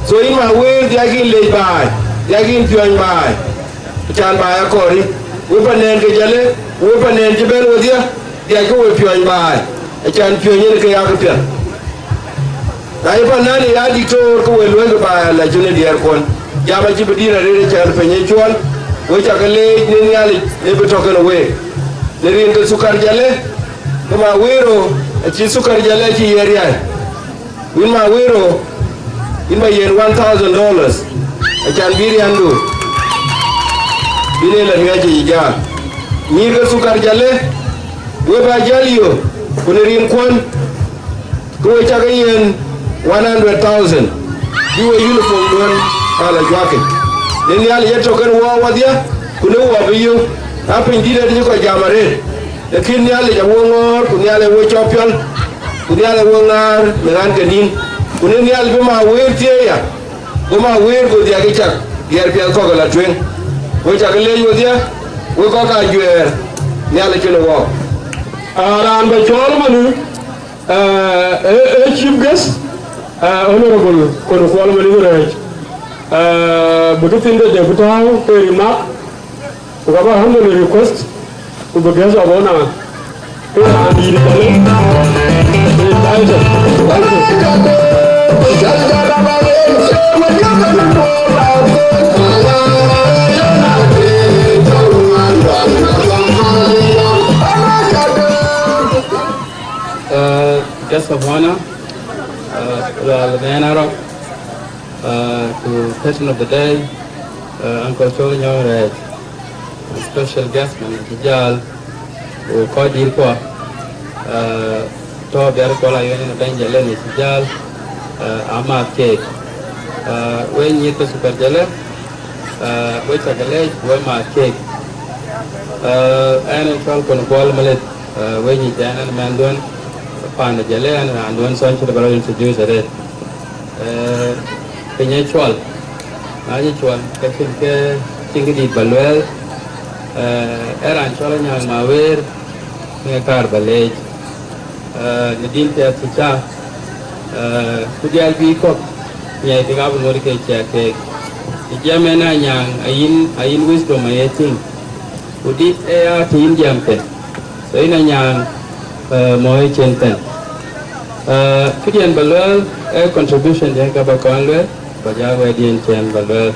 So yïn Maweero, dhiac yïn leec baai, dhiac yïn piɔ̈ny baai, acan baai akɔɔr yï. We panɛn ke Jale, we panɛn cï bɛ̈n wedhie, dhiac ke we piɔ̈ny baai, acan piɔ̈ny yen ke yak piɛth. Na ye panan ë ya diktor, ke we luɔ̈i ke ba la cïn ë diɛɛrkuɔn. Jam acï bï dït arëët, acan piny ë cuɔl, we cakë leec në Nhialic ë bï tɔ̈ kenë week. Në rin ke Sukar Jale, ke Maweero acï Sukar Jale acï ye riäi. Wïn Maweero, yïn ba yen one thousand dollars, acan bï riändu bï le la riɔ̈c ë jäl. Nyïïr ke Sukar Jale, we ba jäl yök, ku në rinkuɔn, ke we cakë yen one hundred thousand, bï we uniform duɔ̈n ba la juakic. Në Nhialic ye tɔ̈ kenë wɔ wadhie, ku në wɔ bï yök, na piny dït adï cï kɔc jam arëët. Lakin Nhialic awo ŋɔ̈ɔ̈r, ku Nhialic awo cɔk piɔl, ku Nhialic awo ŋaar në ɣän ke nïn. Ku në Nhialic bï Maweero thieei ya, go Maweero go dhiac ke cak diɛɛr piɛth kɔ̈k ë la tueŋ. We cakë leec wedhie, we kɔc ajuɛɛr, Nhialic kenë wɔɔk. Aa, raan ba cɔɔl ëmënë, aa, ee, ee chief guest, aa, Honorable Kon Kuɔl Malith Rɛɛc, aa, bï kë thiin de dek bï tääu ke remark, ku ka ba humbly request, ku bï guest of honor, ke raan dït Jale, in title. Thank you. Uh, guest of honor, uh, Lual Mayen Arok, uh, ku patron of the day, uh, Uncle Chol Nyong Rɛɛc, special guest man cï jäl, ku kɔc dït kuɔ, uh, tɔ̈ biar kuɔ la yɔn në bɛ̈ny Jale në cï jäl, uh, amääth keek. Uh, we nyïïr ke Sukar Jale, uh, we cakë leec, we määth keek. Uh, ɣɛn ë cɔl Kon Kuɔl Malith, uh, we nyic ɣɛn, ɣɛn mɛnhduɔ̈n paan de Jale, ɣɛn raanduɔ̈n thɔn cï bä rɔt introduce arëët. Eh, piny ë cuɔl, na cï cuɔl, ke cïn ke, cïn kë dït bä lueel, Eh, ee raan cɔl Anyaŋ Mawer, në kaar ba leec. Eh, në din piɛth cï ca, eh, ku diɛl bï kɔ̈k, nyai bï ŋa bï ŋot ke ciɛk keek. Në jiɛɛm en Anyaŋ, ayïn, ayïn wisdom aye tïŋ. Ku dit ë ya të yïn jiɛɛm ke. So yïn Anyaŋ, eh, mɔ̈u ë cin thɛn. Eh, këdiɛn ba lueel, ee contribution diɛn ka ba kɔn lueel, ba ja wɛ̈tdiɛn cɛn ba lueel.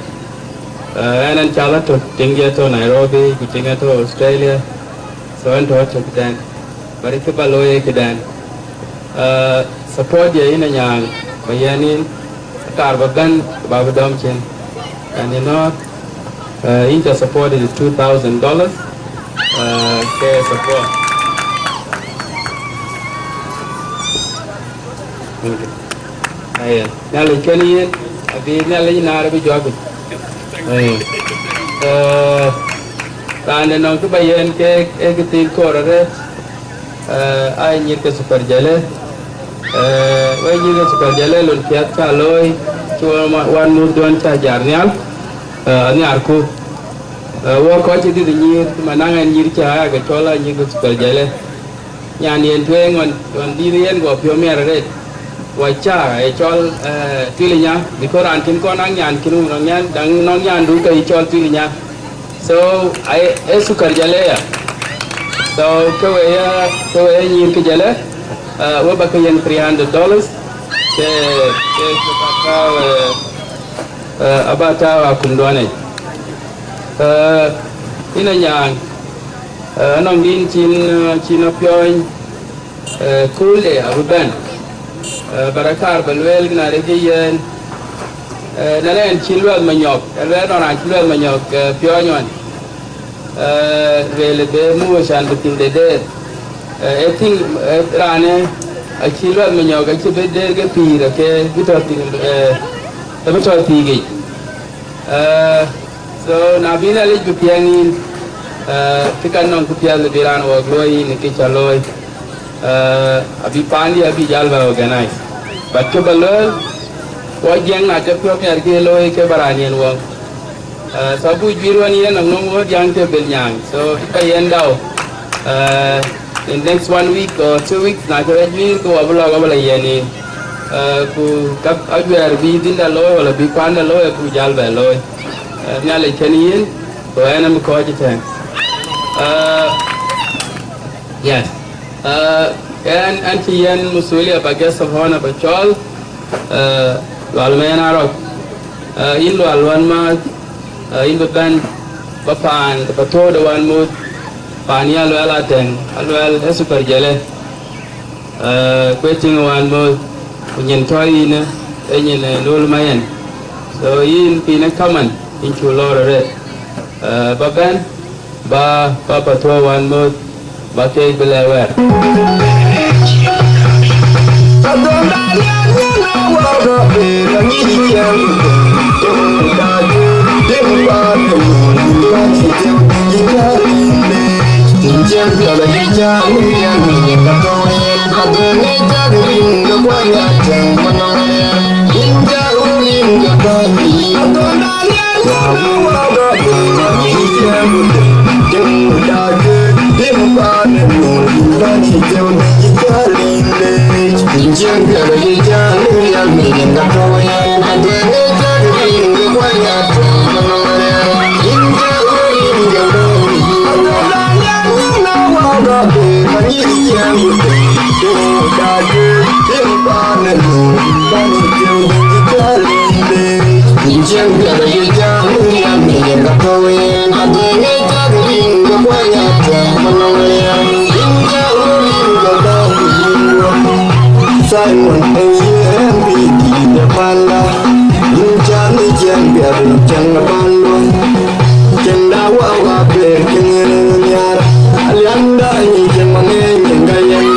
Eh, ɛn, ɛn cal atök, tiŋ diɛt tɔ̈ Nairobi, ku tiŋ atɔ̈ Australia. So ɛn tɔ̈ atök dɛn. Bä rï kë ba looi ë këdɛn. Eh, support diɛ yïn Anyaŋ, ba yɛn yïn, kaar ba bɛ̈n, ba bï dɔm cin. And you know, eh, yïn ca support is two thousand dollars. Eh, ke support. Thank you. Aye. Nhialic kën yen, abï Nhialic naar abï juak. Aye. Eh, raan de nɔŋ kë ba yen ke, e kë thil koor arëët. Eh, ai nyïïr ke Super Jale. Eh, wek nyïïr ke Super Jale, lon piɛth ca looi, cï wan, wan murduɔn ca jar nhial, eh, anhiarku. Eh, wɔ kɔc cï dït nyïïr, ma naŋ ɛn nyïïr ca aya ke cɔl ai nyïïr ke Super Jale. Nyan yen tueŋ ɣɔn, ɣɔn dït yen guɔ piɔ̈u miɛt arëët. Wɔ ca, e cɔl, eh, Tuilinya, because raan kïn kɔn naŋ nyan kïn wun nɔŋ nyan, daŋ nɔŋ nyandu ke ye cɔl Tuilinya. So, ai, e Super Jale ya. So, ke we ya, ke we ya nyïïr ke Jale, eh, we ba ke yen three hundred dollars. Ke, ke, ke ba tääu, eh, eh, aba tääu akumduɔn ë. Eh, yïn Anyaŋ, eh, anɔŋ din cin, eh, cin apiɔny, eh, kulde abï bɛ̈n. Eh, ba rɔt kaar ba lueel, na rëk ë yen, eh, na ɛn cï luɛth manyɔk, ë luɛth nɔn raan cï luɛth manyɔk, eh, piɔny ɣɔn. Eh, lueel be muk can bï thïn de deer. Eh, e thïn, eh, raanë acï luɛth manyɔk acï bï deer ke pïïr, ake bï tɔ̈ thïn, eh, e bï tɔ̈ thiikic. Eh, so, na bï Nhialic bï piɛŋ yïn, eh, kë kan nɔŋ kë piɛth bï raan wɔk luɔi yïn kë ca looi. Eh, abï paandï abï jal bɛ organize. But kë ba lueel, wɔ jiɛŋ na ke piɔ̈u miɛt ke looi ke ba raan yen wɔŋ. Eh, so, abuk juiir wan yen nɔŋ nɔŋ wɔ diaŋ ke bil nyaaŋ. So, ka yen dau. Eh, in next one week or two weeks, na ke rɛc juiir ke wɔ bï lɔk abï la yen yïn. Eh, ku ka ajuɛɛr bï dhinda looi wala bï kuanda looi, abuk jal bɛ looi. Eh, Nhialic kën yïn, ku ɛn am kɔc ëtɛ̈ɛ̈n. Eh, yes. Eh, ɛn, ɛn cï yɛn masulia ba guest of honor ba cɔɔl, eh, Lual Mɛn Arɔk. Eh, yïn Lual Luan Maath, eh, yïn bï bɛ̈n ba paan, ba thöödë wan muth, paan ya Luɛl Atɛŋ, Aluɛl ë Super Jale. Eh, kuet tiŋ wan muth, ku nyin tɔ̈ yïn, ë nyin, eh, Lul Mayen. So yïn piny ë kaman, yïn cu lɔɔr arëët. Eh, ba bɛ̈n, ba, ba, ba thuɔɔu wan muth, ba keek bï lɛ̈k wɛ̈ɛ̈r. Simon, eh, yeah, M P P, the panda. Yïn can ni jiɛɛm biɛt cäŋ ë paan luɔi. Cïn da wa wa ber cïn ŋiɛ̈n ë nhiaar. Alianda nyi cïn maŋ ë nyin ka yen.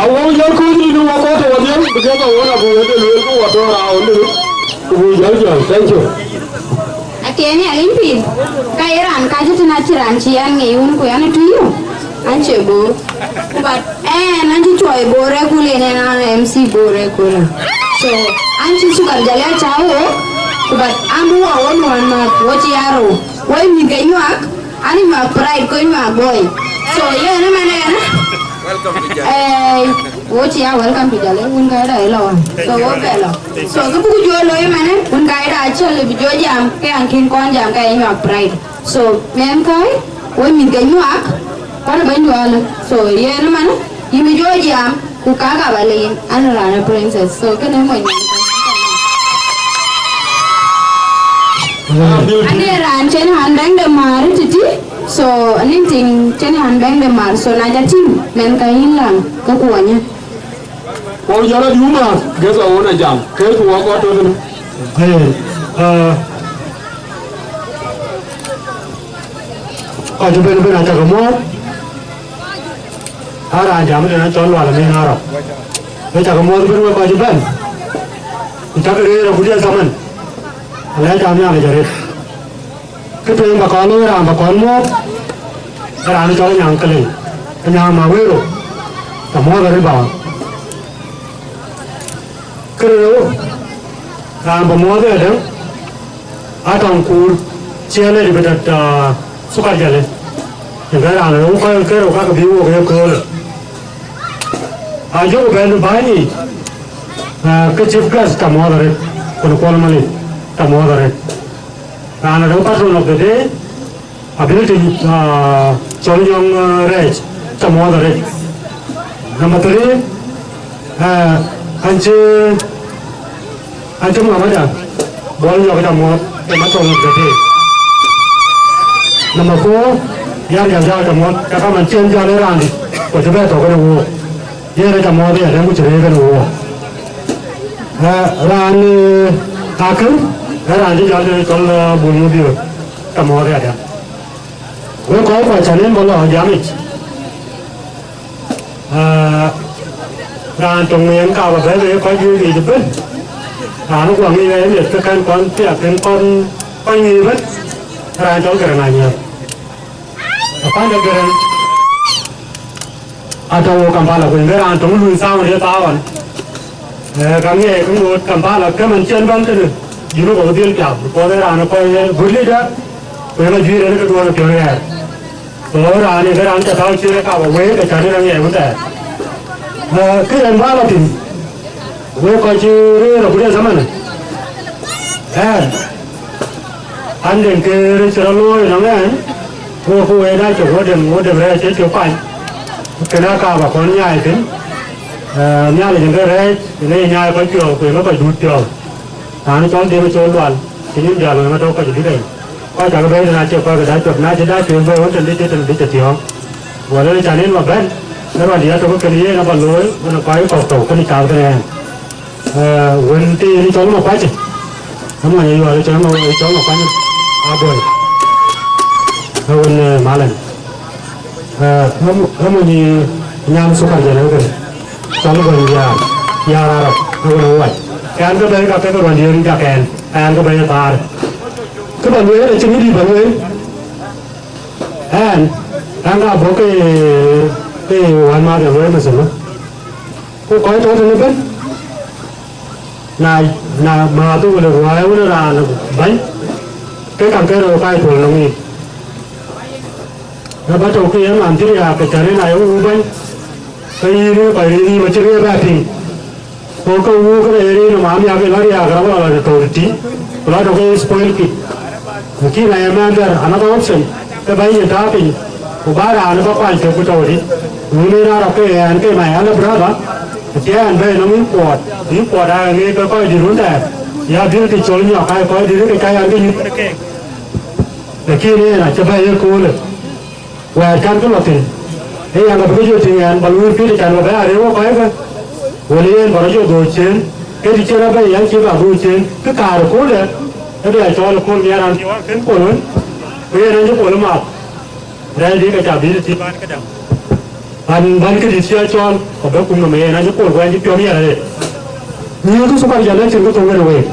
Awɔu jɔl kuc rin wä kɔ̈k tɔ wä dhiël, because awɔu abï wëde lueel ku wä tɔ raun dï, ku bï jɔl jɔl. Thank you. Atiɛɛn ya lim pin, ka ye raan ka cï tïn acï raan cï an ŋic wun ku an ë tui yu, an cie Bor. But ɛn an cï cuɔi Bor ë kul, en ɛn an M C Bor ë kul. So an cï Sukar Jale acä wok, ku but an bï wɔ wɔ nuɔɔn nɔ̈k wɔ cï ya rou, wɔ mïth ke nyuak, an nyuak pride ku nyuak boy. So yen ëmɛn ɛn. Welcome to Jale. Eh, wo cï ya welcome to Jale, wun ka da ëlɔ wan. So wo bɛ lɔ. So kë buku jɔ looi ëmɛnë, wun ka da acɔl bï jɔ jam, ke an kïn kɔn jam ka ye nyuak pride. So mɛn kai, wo mïth ke nyuak, kɔn bä nyuɔɔlë. So yen ëmɛnë, yïn bï jɔ jam, ku ka ka ba leec, an raan ë princess. So kënë mony. Ade raan cïn an bɛ̈ŋ de määr titi. So anything cïn an bɛ̈ŋ de määr. So na ja tïŋ, mɛn ka yïn läŋ, ke kuɔnyë. Wɔ jɔl a diu määr, guess awɔn a jam. Ke ku wɔ kɔt tɔ tënë. Aye, ah, kɔc ëbɛ̈n ëbɛ̈n acä ke muɔɔth. Aa raan jam tënë acɔl Lual Amin Arab. Wek cä ke muɔɔth ëbɛ̈n wek kɔc ëbɛ̈n. Ku cä ke rëër agut ye thaman. Alɛc aa Nhialic arëët. Kë tueŋ bä kɔn looi raan bä kɔn muɔɔth, ë raan cɔl Anyaŋ Kelei, Anyaŋ Mawero, të muɔɔth arëët bä. Kërë rou, raan bä muɔɔth ë däŋ, Atɔŋ Kuur, ciɛɛn ë dï bï tɔt, ah, Sukar Jale. Yen ke raan rou kɔc ke rou kakë bï wok ë köölë. Ajɔku bɛ̈n bäny yic, ah, ke chief guest të muɔɔth arëët, ku në Kuɔl Malith të muɔɔth arëët. Raan rou patron of the day, Ability, ah, cɔl Nyɔŋ, ah, Rɛɛc, ca muɔɔth arëët. Number three, ah, an cï, an cï Muhammad Buɔl Nyɔk ca muɔɔth, ë matɔŋ ë gate. Number four, Yar Jal Jal ca muɔɔth, ka kaman cï en jɔl ë raandï, ku cï bɛ tɔ̈u kënë wook. Yen ë ca muɔɔth ë adɛ̈ŋ ku cï rëër kënë wook. Ah, raan, eh, akïm, ë raan cï jɔl ë cɔl, ah, Bul Mabiöör, ca muɔɔth ë adɛ̈ŋ. Wek kɔc kɔc cä nen bä lɔ jamic. Ah, raan töŋ yen ka bä bɛ̈ɛ̈i wek kɔc juëc yiic ëbën. Raan ë guɔ ŋic wɛ̈ɛ̈r miɛt ke kɛ̈n kɔn thiak kën kɔn kɔc ŋic ëbën. Raan cɔl Gɛrɛŋ Anyiɛth. Apande Gɛrɛŋ. Atɔ̈ wo Kampala ku yen raan töŋ luui thaun ye thaun. Eh, ka ŋiɛc ke ŋoot Kampala ke man cï en bäŋ tënë. Junub abï dhil piath, because ë raan ë kɔc ye good leader, ku yen ajuëër en ke duɔ̈ɔ̈r ë piɔ̈n ɣɛɛr. So raan ë ke raan cä tääu ciëën ë kap awëëk, acän en aŋiɛc wën thɛɛr. Eh, kë yen bä lɔ thïn, wek kɔc cï rëër agut ë thaman. Ɛn, an, den ke röt cï rɔt looi ënɔŋ ɛn, ku, ku wek aa cök wo dem, wo dem rɛɛc cï cök pany. Kën aa kaap akɔn nyaai thïn. Eh, Nhialic ë ke rɛɛc, ë ke nyaai kɔc piɔ̈ɔ̈th, ku ë ke kɔc duut piɔ̈ɔ̈th. Raan cɔl Dïm cɔl Lual, cï nyin jäl wëŋ atɔ̈u kɔc duut ɛn. Kɔc cak bɛ̈ɛ̈i tën acie kɔc ke dac piɔ̈th, na cï dac piɔ̈th bɛ̈ɛ̈i wën tën dït cï tën dït cï thiɔ̈ɔ̈ŋ. Wälë cän en bä bɛ̈n, ë rɔt diɛt tök kënë yen abä looi, wën ë kɔc kɔ̈k tɔ̈u kënë cath kënë ɛn. Eh, wën të yen cɔl Makuac, ë mony ë yuɔɔr cɔl Ma, cɔl Makuac Aboi. Ë wën, eh, Malɛn. Eh, ë mo, ë mony nyan Sukar Jale kënë. Cɔl Gɔny Diaar, Diaar Arab, ë wën ë Wac. An, ke bɛ̈i ka ke ke ruɔ̈ndiën jak ɛn, an, ke bɛ̈i ë thaar. Kë bä lueel, acïn kë dït bä lueel. Ɛn, an, ka bɔ̈ ke, ke wänmääth ë lueel methënë. Ku kɔc tɔ̈ tënë ëbën, na, na määth wël ë ruääi wën raan bäny, ke käŋ ke röör ka ë puɔl nɔm yic. Na bä tɔ̈u ke ye man cï riääk, ke cän en aye wëu bäny, ke yïn ë kɔc riëëc nïïm acï riëëc bɛ piŋ. Go ke wëu kënë ye riëëc nɔm amiäk, ke lɔ riääk rɔt lɔ tɔ̈u tëtï, ku lɔ tɔ̈u ke spoil kï. Lakin aye mɛn dɛ̈r another option, ke bä yïn tääu piny, ku bä raan bä kuany tök ku tɔ̈u dï. Wëu en aa rɔt ke ɣɛn ke my elder brother, acie ɣɛn bɛ̈ɛ̈i nɔm yïn kuɔɔt, yïn kuɔɔt aa ŋic ke kɔc dït run thɛɛr, ya dhil kë col nyɔk, ka ye kɔc dït ke cä yɛn ke nyuc. Lakin en acï bɛ̈ɛ̈i ëköölë. Wɛ̈ɛ̈r cän kë lɔ thïn, ee yɛn abï ke jɔ tïŋ ɛn bä luui pïïr can bä bɛ̈ɛ̈r arëër wok kɔckë, wël yen bä rɔt jɔ dhööc ciëën, ke të cïn rɔt bɛ̈ɛ̈i yɛn cï bä dhööc ciëën, kë kaar ëkööl ë, ë bï a cɔɔl ëkööl nhiaar raan cï wään kën pol wën, ku yen en cï pol ë math, rɛɛc dï ke ca bï të cï bän këdäŋ. Bän, bän këdït cï a cɔɔl, ku bɛ kum nɔm yen an cï pol ku ɛn cï piɔ̈m yɛn arëët. Nyïïr kë thukar jɔl ë cïn kë thok yen week.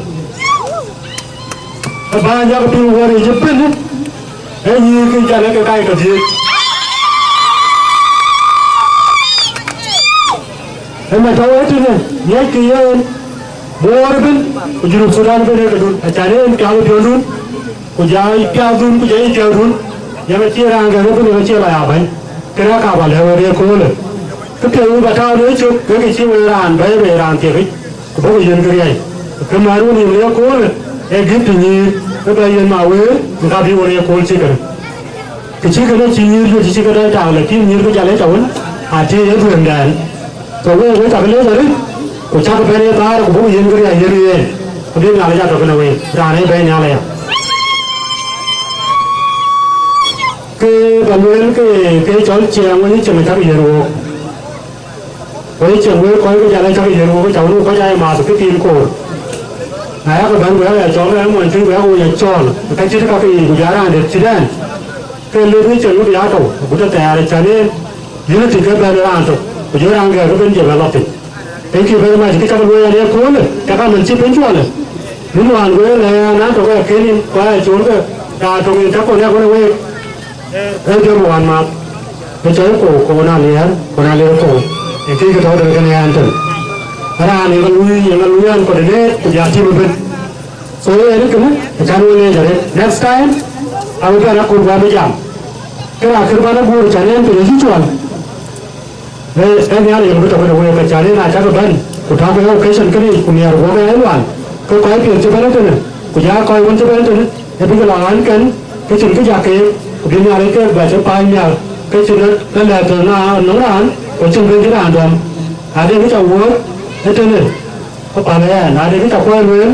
Ë bäny yak piny wär yic ëbën, ë nyïïr kë jal ë ke kac ke dhiëëth. Ë ma tɔ̈u ë tënë, ŋiɛckï yen, Bor ëbën, ku Junub Thudan ëbën ë këdun, acan en piath ë piɔ̈ndun, ku ja piathdun, ku ja yï piathdun, yen acie raan kɛ̈k ëbën, yen acie lɔ ya bäny. Kënë aka bä lɛ̈k wek ye köölë. Kë piɛth wek bä tääu në cök, ke kë cï wek raan bɛ̈ɛ̈i bei raan thiekic, ku bɔ̈ ku yiɛ̈n kë riɛc. Kë mär wën yïn në ye köölë, ee gift nyïïr, ke bɛ yiɛ̈n ma wëër, në ka bï wën ye kööl cï kënë. Kë cï kënë cï nyïïr juëc cï ke dɔc tak, lakin nyïïr kë jal ë ca wën, atie ye dhuëëŋdɛn. So wek, wek cak leec arëët, ku cak bɛ̈n ye thaar, ku bɔ̈ ku yiɛ̈n kë riɛc yiɛ̈n yen, ku bï Nhialic atɔ̈ kënë week, raan ee bɛ̈ɛ̈i Nhialic aya. Ke bä lueel ke, ke cɔl ciɛɛŋ wën cieŋ acäk yiɛ̈n wook. Wën cieŋ wek kɔc ke jal acäk yiɛ̈n wook, cä wën kɔc aa ye maath ke thiin koor. Na yak bɛ̈n ku yak ya cɔl ke mony tïŋ ku yak wec acɔɔl, ke cït kakë yiic ku jɔ raan dɛ̈t cït ɛn. Ke lëk wën cieŋ wek ya tɔ̈u, agut athɛɛr acän en unity ke bɛ̈n raan tök, ku jɔ raan gɛ̈ɛ̈r ke ben jɔ bɛ lɔ piny. Thank you very much. Kë cak luɔi ɛn ye köölë, cak amën cï piny cuɔlë. Min wään guëër lɛ ɛn an tök ë kën in, ku aa cool ke, raan tök in cak kɔn ë kɔn ë week. Ee jɔm wään math, ke cɔl ko, ko na liɛɛr, ko na liɛɛr ko. Ee kë ke tɔ̈u tënë kënë ɛn tën. Raan ye ŋa luui, ye ŋa luui ɛn coordinate, ku ja team ëbën. So yen kënë, acan wek leec arëët. Next time, abï bɛ̈n aköl ku abï jam. Kë raan kën bän aguur, acan en piny acï cuɔl. Ee, ee Nhialic yen bï tɔ̈ këde week, acan en acäkï bɛ̈n, ku tɔ̈kï occasion kënë yic, ku nhiɛɛr guɔ̈pë ë lual, ke kɔc piɛth cï bɛ̈n ëtënë, ku ja kɔc wën cï bɛ̈n ëtënë, ee bïk lɔ ɣän kɛn, ke cïn kë jak keek, ku bï Nhialic keek bɛ cï paany nhial, ke cïn ë lɛ̈k tɔ̈ na nɔm raan, ku cïn bï cïn raan dɔm. Ade kë ca wuɔ̈ɔ̈t ëtënë, ke päl ë ɛn, ade kë ca kuɔɔr lueel,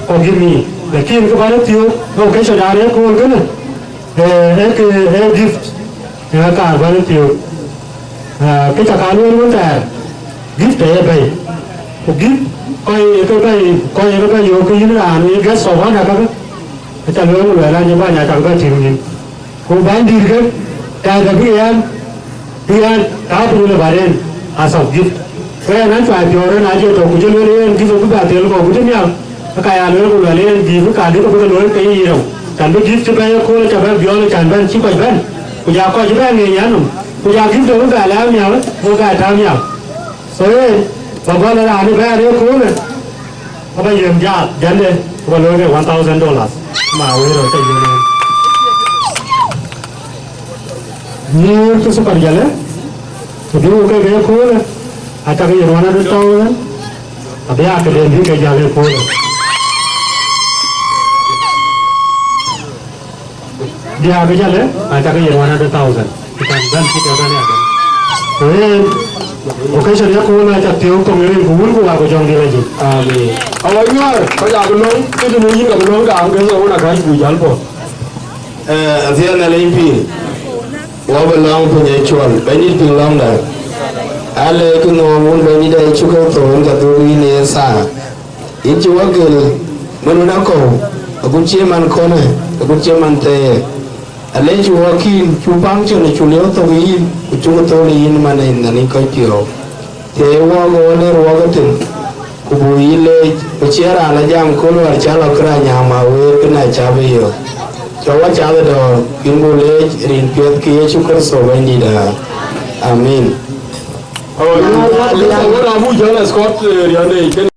forgive me. Lakin kë bän ë thiöök, ke occasion raan ë kööl kënë, ee, ee kë, ee gift, ee kaar bän ë thiöök. Ah, kë ca ka lueel wën thɛɛr, gift aye bɛ̈i. Ku gift, kɔc ye ke bɛ̈i, kɔc ye ke bɛ̈i yöök ke yïn raan, ye guest of honor kakë. Aca lueel ku luɛɛl an, ye bäny acak bɛ tïŋ nyin. Ku bäny dïït ke, tɛ̈ɛ̈dë bï ɛn, bï ɛn, ka piny le baden, as of gift. Ku ɛn an cuai piɔ̈ɔ̈r en acie tök, ku cï lueel yen gift bï bɛ thel kɔ̈u, ku cï miäk, ke ka ya lueel ku luɛɛl yen gift, ka dï ke bï ke looi ke yï rou. Can bï gift cï bɛ̈i ëkööl, aca bɛ biɔl, can bɛ̈n, cï kɔc bɛ̈n. Ku ja kɔc bɛ ŋiɛc yɛn nɔm, ku ja gift dɔ̈ bï bɛ lɛ̈ɛ̈u miäk, ku bɛ tääu miäk. So yen, bä gɔl ë raan ë bɛ̈ɛ̈r ëköölë, abä yiën jaath, jande, ku bä looi ke one thousand dollars. Ma wëër rɔt ke yiën en. Nyïïr ke thukar jalë, ku bï wok ke ke ëköölë, acak yiën one hundred thousand, abï aa këden bï ke jäl ëköölë. Diäk ë jalë, acak yiën one hundred thousand. Ku can bɛ̈n cï ke bɛ̈n ya bɛ̈n. Ku yen, occasion ya ku wun acak thiëëu thoŋ rin ku wun ku wa ku jɔŋ dït ajï. Amin. Awanyuɔɔr, kɔc abï löŋ, këdï në yïn ka bï löŋ gam ke ye wun akac ku jäl bɔ̈. Eh, athiɛɛn Nhialic pïïr. Wɔ bï lɔ̈ŋ piny ë cuɔl, bɛ̈nydït piŋ lɔ̈ŋda. Ale kë ŋɔɔŋ wun bɛ̈nydït ë cuk ke thou wun ka dhuk yïn ë thaa. Yïn cï wɔ gël, man wën akɔ̈u, agut cï man kɔnë, agut cï man thɛɛr. Alec wɔ kïn, cu paŋ cïn, cu lieu thok yïn, ku cuk thok yïn man ë nhan yïn kɔc piɔ̈u. Thiëi wɔ ke wɔ ler wɔ ke thïn, ku Ku buk yï leec, ku cïn raan la jam kööl wäär cä lɔ kërac nyääŋ ma wëër kë na cä bï yök. Cɔk wä cath ë dɔ̈ɔ̈r, ku yïn buk leec rin piɛth ke Yecu Kërtho Bɛ̈nydït aa. Amin. Awä, awä, awä, awä, awä, awä, awä, awä, awä, awä, awä, awä, awä,